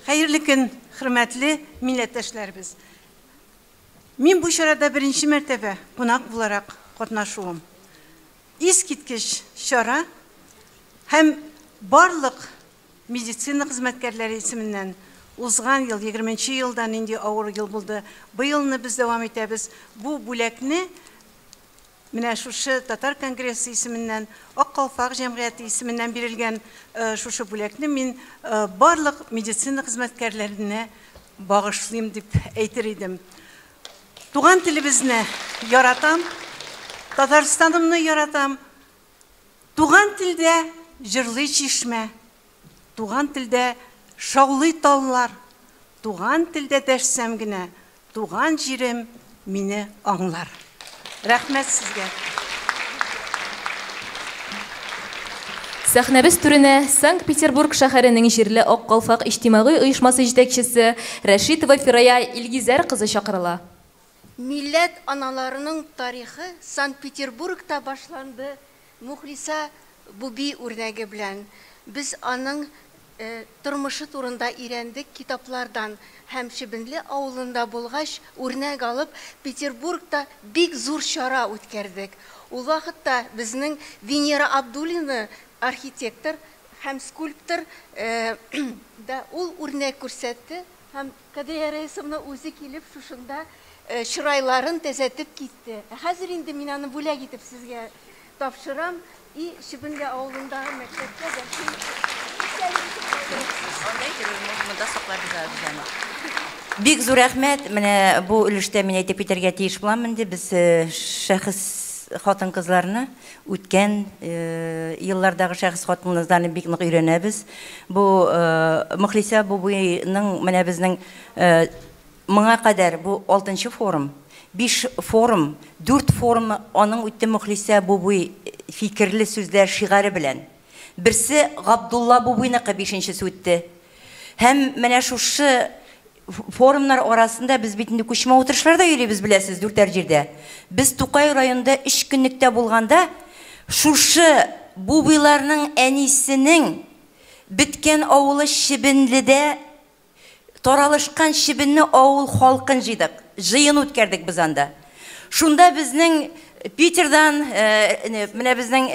Хәерле көн, хөрмәтле милләттәшләребез. Мин бу чарада беренче мәртәбә кунак буларак катнашуым. Искиткеч чара һәм барлык медицина хезмәткәрләре исеменнән узган ел, 20 елда нинди авыр ел булды, быелны без дәвам итәбез. Бу бүләкне менә шушы Татар конгрессы исеменнән, Ак калфак җәмгыяте исеменнән бирелгән шушы бүләкне мин барлык медицина хезмәткәрләренә багышлыйм дип әйтер идем. Туган телебезне яратам, Татарстанымны яратам. Туган телдә җырлый чишмә, туган телдә шаулый таллар, туган телдә дәшсәм генә, туган җирем мине аңлар. Рәхмәт сезгә. Сәхнәбез түренә Санкт-Петербург шәһәренең җирле Ак калфак иҗтимагый оешмасы җитәкчесе Рәшитова Фирая Илгизәр кызы чакырыла. Милләт аналарының тарихы Санкт-Петербургта башланды Мухлиса Буби үрнәге белән. Без аның тормышы турында өйрәндек китаплардан һәм Чебенле авылында булгач, үрнәк алып, Петербургта бик зур чара үткәрдек. Ул вакытта безнең Венера Абдуллина архитектор һәм скульптор да ул үрнәк күрсәтте һәм Кадрия Раисовна үзе килеп шушында чырайларын тәзәтеп китте. Ә хәзер инде мин аны бүләк итеп сезгә тапшырам. И Чебенле авылындагы мәктәпкә бәлки Бик зур рәхмәт. Менә бу өлештә мин әйтеп китәргә тиеш булам инде. Без шәхес хатын-кызларны үткән еллардагы шәхес хатын-кызларны бик нык өйрәнәбез. Бу Мөхлисә Бубыйның менә безнең моңа кадәр бу 6 форум, 5 форум, 4 форум аның үтте Мөхлисә Бубый фикерле сүзләр шигаре белән. Берсе Габдулла Бубыйныкы бишенчесе үтте. Һәм менә шушы форумнар арасында без бит инде күчмә утырышларда йөрибез, беләсез, дүртәр җирдә. Без Тукай районында өч көнлектә булганда, шушы Бубыйларның әнисенең беткән авылы Чебенледә таралышкан Чебенне авыл халкын җыйдык. Җыен үткәрдек без анда. Шунда безнең Питердан, менә безнең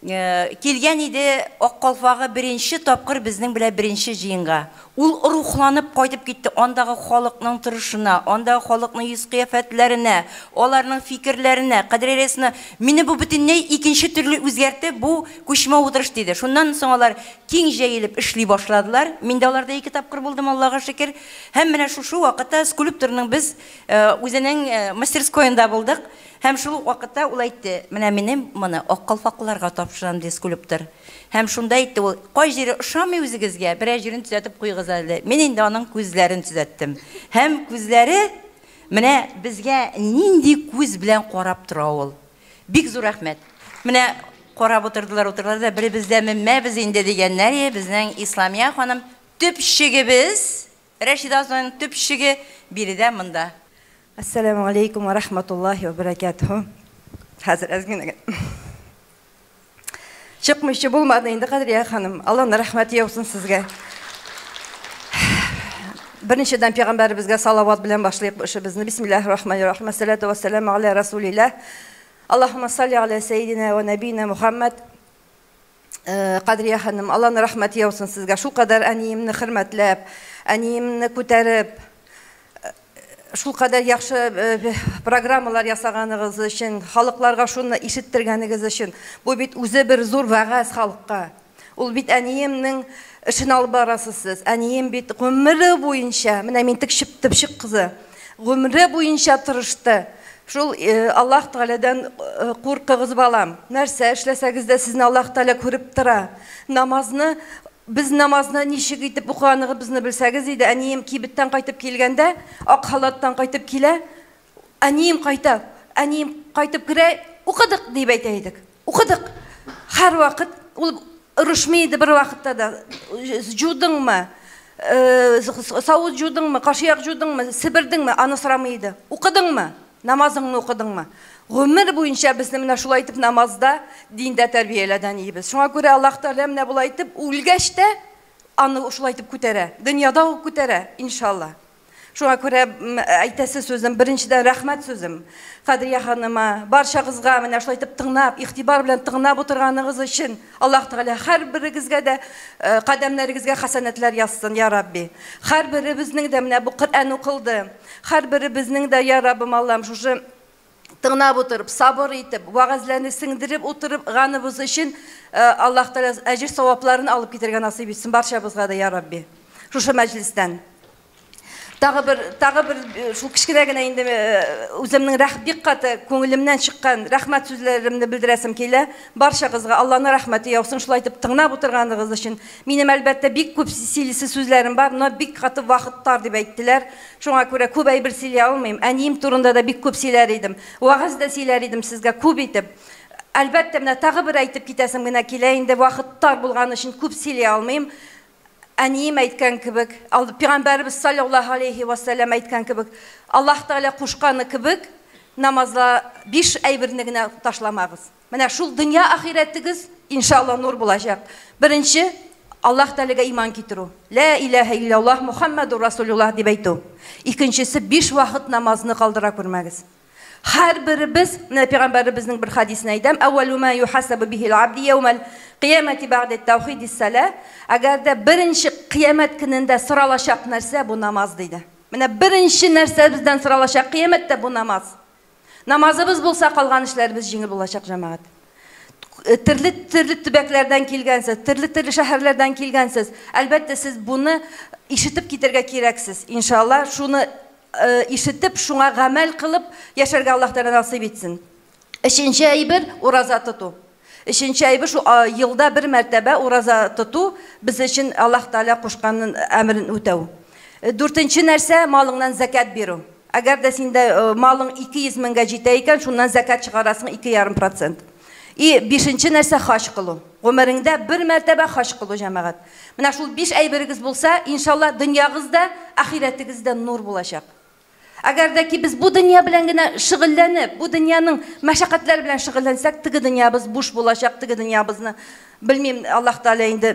килгән иде Ак калфагы беренче тапкыр безнең белән беренче җыенга. Ул рухланып кайтып китте андагы халыкның торышына, андагы халыкның йөз кыяфәтләренә, аларның фикерләренә, Кадриясына. Мине бу бөтенләй икенче төрле үзгәртте, бу күчмә утырыш диде. Шуннан соң алар киң җәелеп эшли башладылар. Мин дә аларда ике тапкыр булдым, Аллага шөкер. Һәм менә шушы вакытта скульпторның без үзенең мастерскоенда булдык. Һәм шул ук вакытта ул әйтте, менә минем моны ак калфаклыларга тапшырам, ди скульптор. Һәм шунда әйтте ул, кай җире ошамый үзегезгә, берәр җирен төзәтеп куегыз әле. Мин инде аның күзләрен төзәттем. Һәм күзләре менә безгә нинди күз белән карап тора ул. Бик зур рәхмәт. Менә карап утырдылар, утырдылар да, беребез дә менмәбез инде дигәннәр, безнең Исламия ханым төпчегебез, Рәшидә апаның төпчеге биредә монда. Ассаламу алейкум ва рахматуллахи ва баракатуху. Хәзер әз генә. Чыкмыйча булмады инде, Кадрия ханым. Алланың рәхмәте яусын сезгә. Беренчедән пәйгамбәребезгә салават белән башлыйк бу эшебезне. Бисмиллахир рахманир рахим. Ассалату вассаламу аля расулилlah. Аллаһумма салли аля сәйдина ва набина Мухаммад. Кадрия ханым, Алланың рәхмәте яусын сезгә. Шул кадәр әниемне хөрмәтләп, әниемне күтәреп, шул кадәр яхшы программалар ясаганыгыз өчен, халыкларга шуны ишеттергәнегез өчен. Бу бит үзе бер зур вәгазь халыкка. Ул бит әниемнең эшен алып барасыз сез. Әнием бит гомере буенча, менә мин төпчек кызы, гомере буенча тырышты. Шул Аллаһ Тәгаләдән куркыгыз, балам. Нәрсә эшләсәгез дә сезне Аллаһ Тәгалә күреп тора. Намазны без намазны ничек итеп укыганыгызны белсәгез иде, әнием кибеттән кайтып килгәндә, ак халаттан кайтып килә, әнием кайта, әнием кайтып керә, укыдык дип әйтә идек. Укыдык. Һәр вакыт ул орышмый иде бер вакытта да. Жудыңмы? Савыт жудыңмы? Кашыяк жудыңмы? Себердеңме? Аны сорамый иде. Укыдыңмы? Намазыңны укыдыңмы? Гомер буенча безне менә шулай итеп намазда, диндә тәрбияләде әниебез. Шуңа күрә Аллаһ Тәгалә менә болай итеп үлгәч тә аны шулай итеп күтәрә. Дөньяда ук күтәрә, иншалла. Шуңа күрә әйтәсе сүзем, беренчедән рәхмәт сүзем. Кадрия ханыма, барчагызга менә шулай итеп тыңлап, игътибар белән тыңлап утырганыгыз өчен Аллаһ Тәгалә һәрберегезгә дә кадәмнәрегезгә хәсәнәтләр язсын, я Рабби. Һәрберебезнең дә менә бу Коръән укылды. Һәрберебезнең дә, я Раббым Аллам, шушы тыңлап утырып, сабыр итеп, вәгазьләрне сеңдереп утырып ганыбыз өчен Аллаһ Тәгалә әҗер савапларын алып китергә насыйп итсен барчабызга да, я Рабби. Шушы мәҗлестән. Тагы бер шул кечкенә генә инде үземнең бик каты күңелемнән чыккан рәхмәт сүзләремне белдерәсем килә. Барчагызга Алланың рәхмәте яусын, шулай итеп тыңлап утырганыгыз өчен. Минем әлбәттә бик күп сөйлисе сүзләрем бар, но бик каты вакыт тар дип әйттеләр. Шуңа күрә күп әйбер сөйли алмыйм. Әнием турында да бик күп сөйләр идем. Вәгазь дә сөйләр идем сезгә күп итеп. Әлбәттә, менә тагы бер әйтеп китәсем генә килә инде, вакыт тар булган өчен күп сөйли алмыйм. Әнием әйткән кебек, Пәйгамбәребез саллаллаһу алейхи ва саллям әйткән кебек, Аллаһ Тәгалә кушканы кебек намазла 5 әйберне генә ташламагыз. Менә шул дөнья ахирәтегез иншалла нур булачак. Беренче, Аллаһ Тәгаләгә иман китерү. Ла илаһа илляллаһ Мухаммадур Расулуллаһ дип әйтү. Икенчесе, 5 вакыт намазны калдыра күрмәгез. Һәр беребез, менә пәйгамбәребезнең бер хадисен әйтәм, әүвәлү ма юхасабу бихил абди яумал кыямәти бәгъдә таухидис сала. Әгәр дә беренче кыямәт көнендә соралачак нәрсә бу намаз диде. Менә беренче нәрсә бездән соралачак кыямәттә бу намаз. Намазыбыз булса калган эшләребез җиңел булачак, җәмәгать. Төрле-төрле төбәкләрдән килгәнсез, төрле-төрле шәһәрләрдән килгәнсез. Әлбәттә, сез буны ишетеп китәргә кирәксез. Иншалла, шуны ишетеп, шуңа гамәл кылып яшәргә Аллаһ Тәгалә насыйп итсен. Өченче әйбер ураза тоту. Өченче әйбер шу елда бер мәртәбә ураза тоту без өчен Аллаһ Тәгалә кушканын әмерен үтәү. Дүртенче нәрсә малыңнан закат бирү. Әгәр дә синдә малың 200 меңгә җитә икән, шуннан закат чыгарасың 2,5%. И бишенче нәрсә хаҗ кылу. Гомереңдә бер мәртәбә хаҗ кылу, җәмәгать. Менә шул биш әйберегез булса, иншалла, дөньягыз да, ахирәтегез дә нур булачак. Әгәр дә ки без бу дөнья белән генә шөгыльләнеп, бу дөньяның мәшәкатьләре белән шөгыльләнсәк, теге дөньябыз буш булачак, теге дөньябызны белмим, Аллаһ Тәгалә инде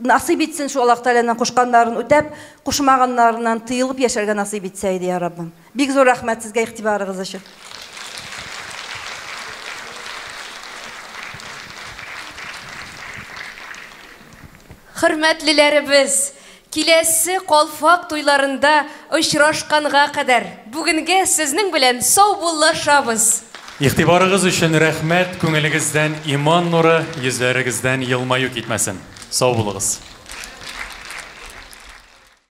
насыйп итсен, шул Аллаһ Тәгаләнең кушканнарын үтәп, кушмаганнарыннан тыелып яшәргә насыйп итсә иде, я Раббым. Бик зур рәхмәт сезгә игътибарыгыз өчен. Хөрмәтлеләребез, киләсе калфак туйларында очрашканга кадәр, бүгенгә сезнең белән саубуллашабыз. Игътибарыгыз өчен рәхмәт, күңелегездән иман нуры, йөзләрегездән елмаю китмәсен. Сау булыгыз.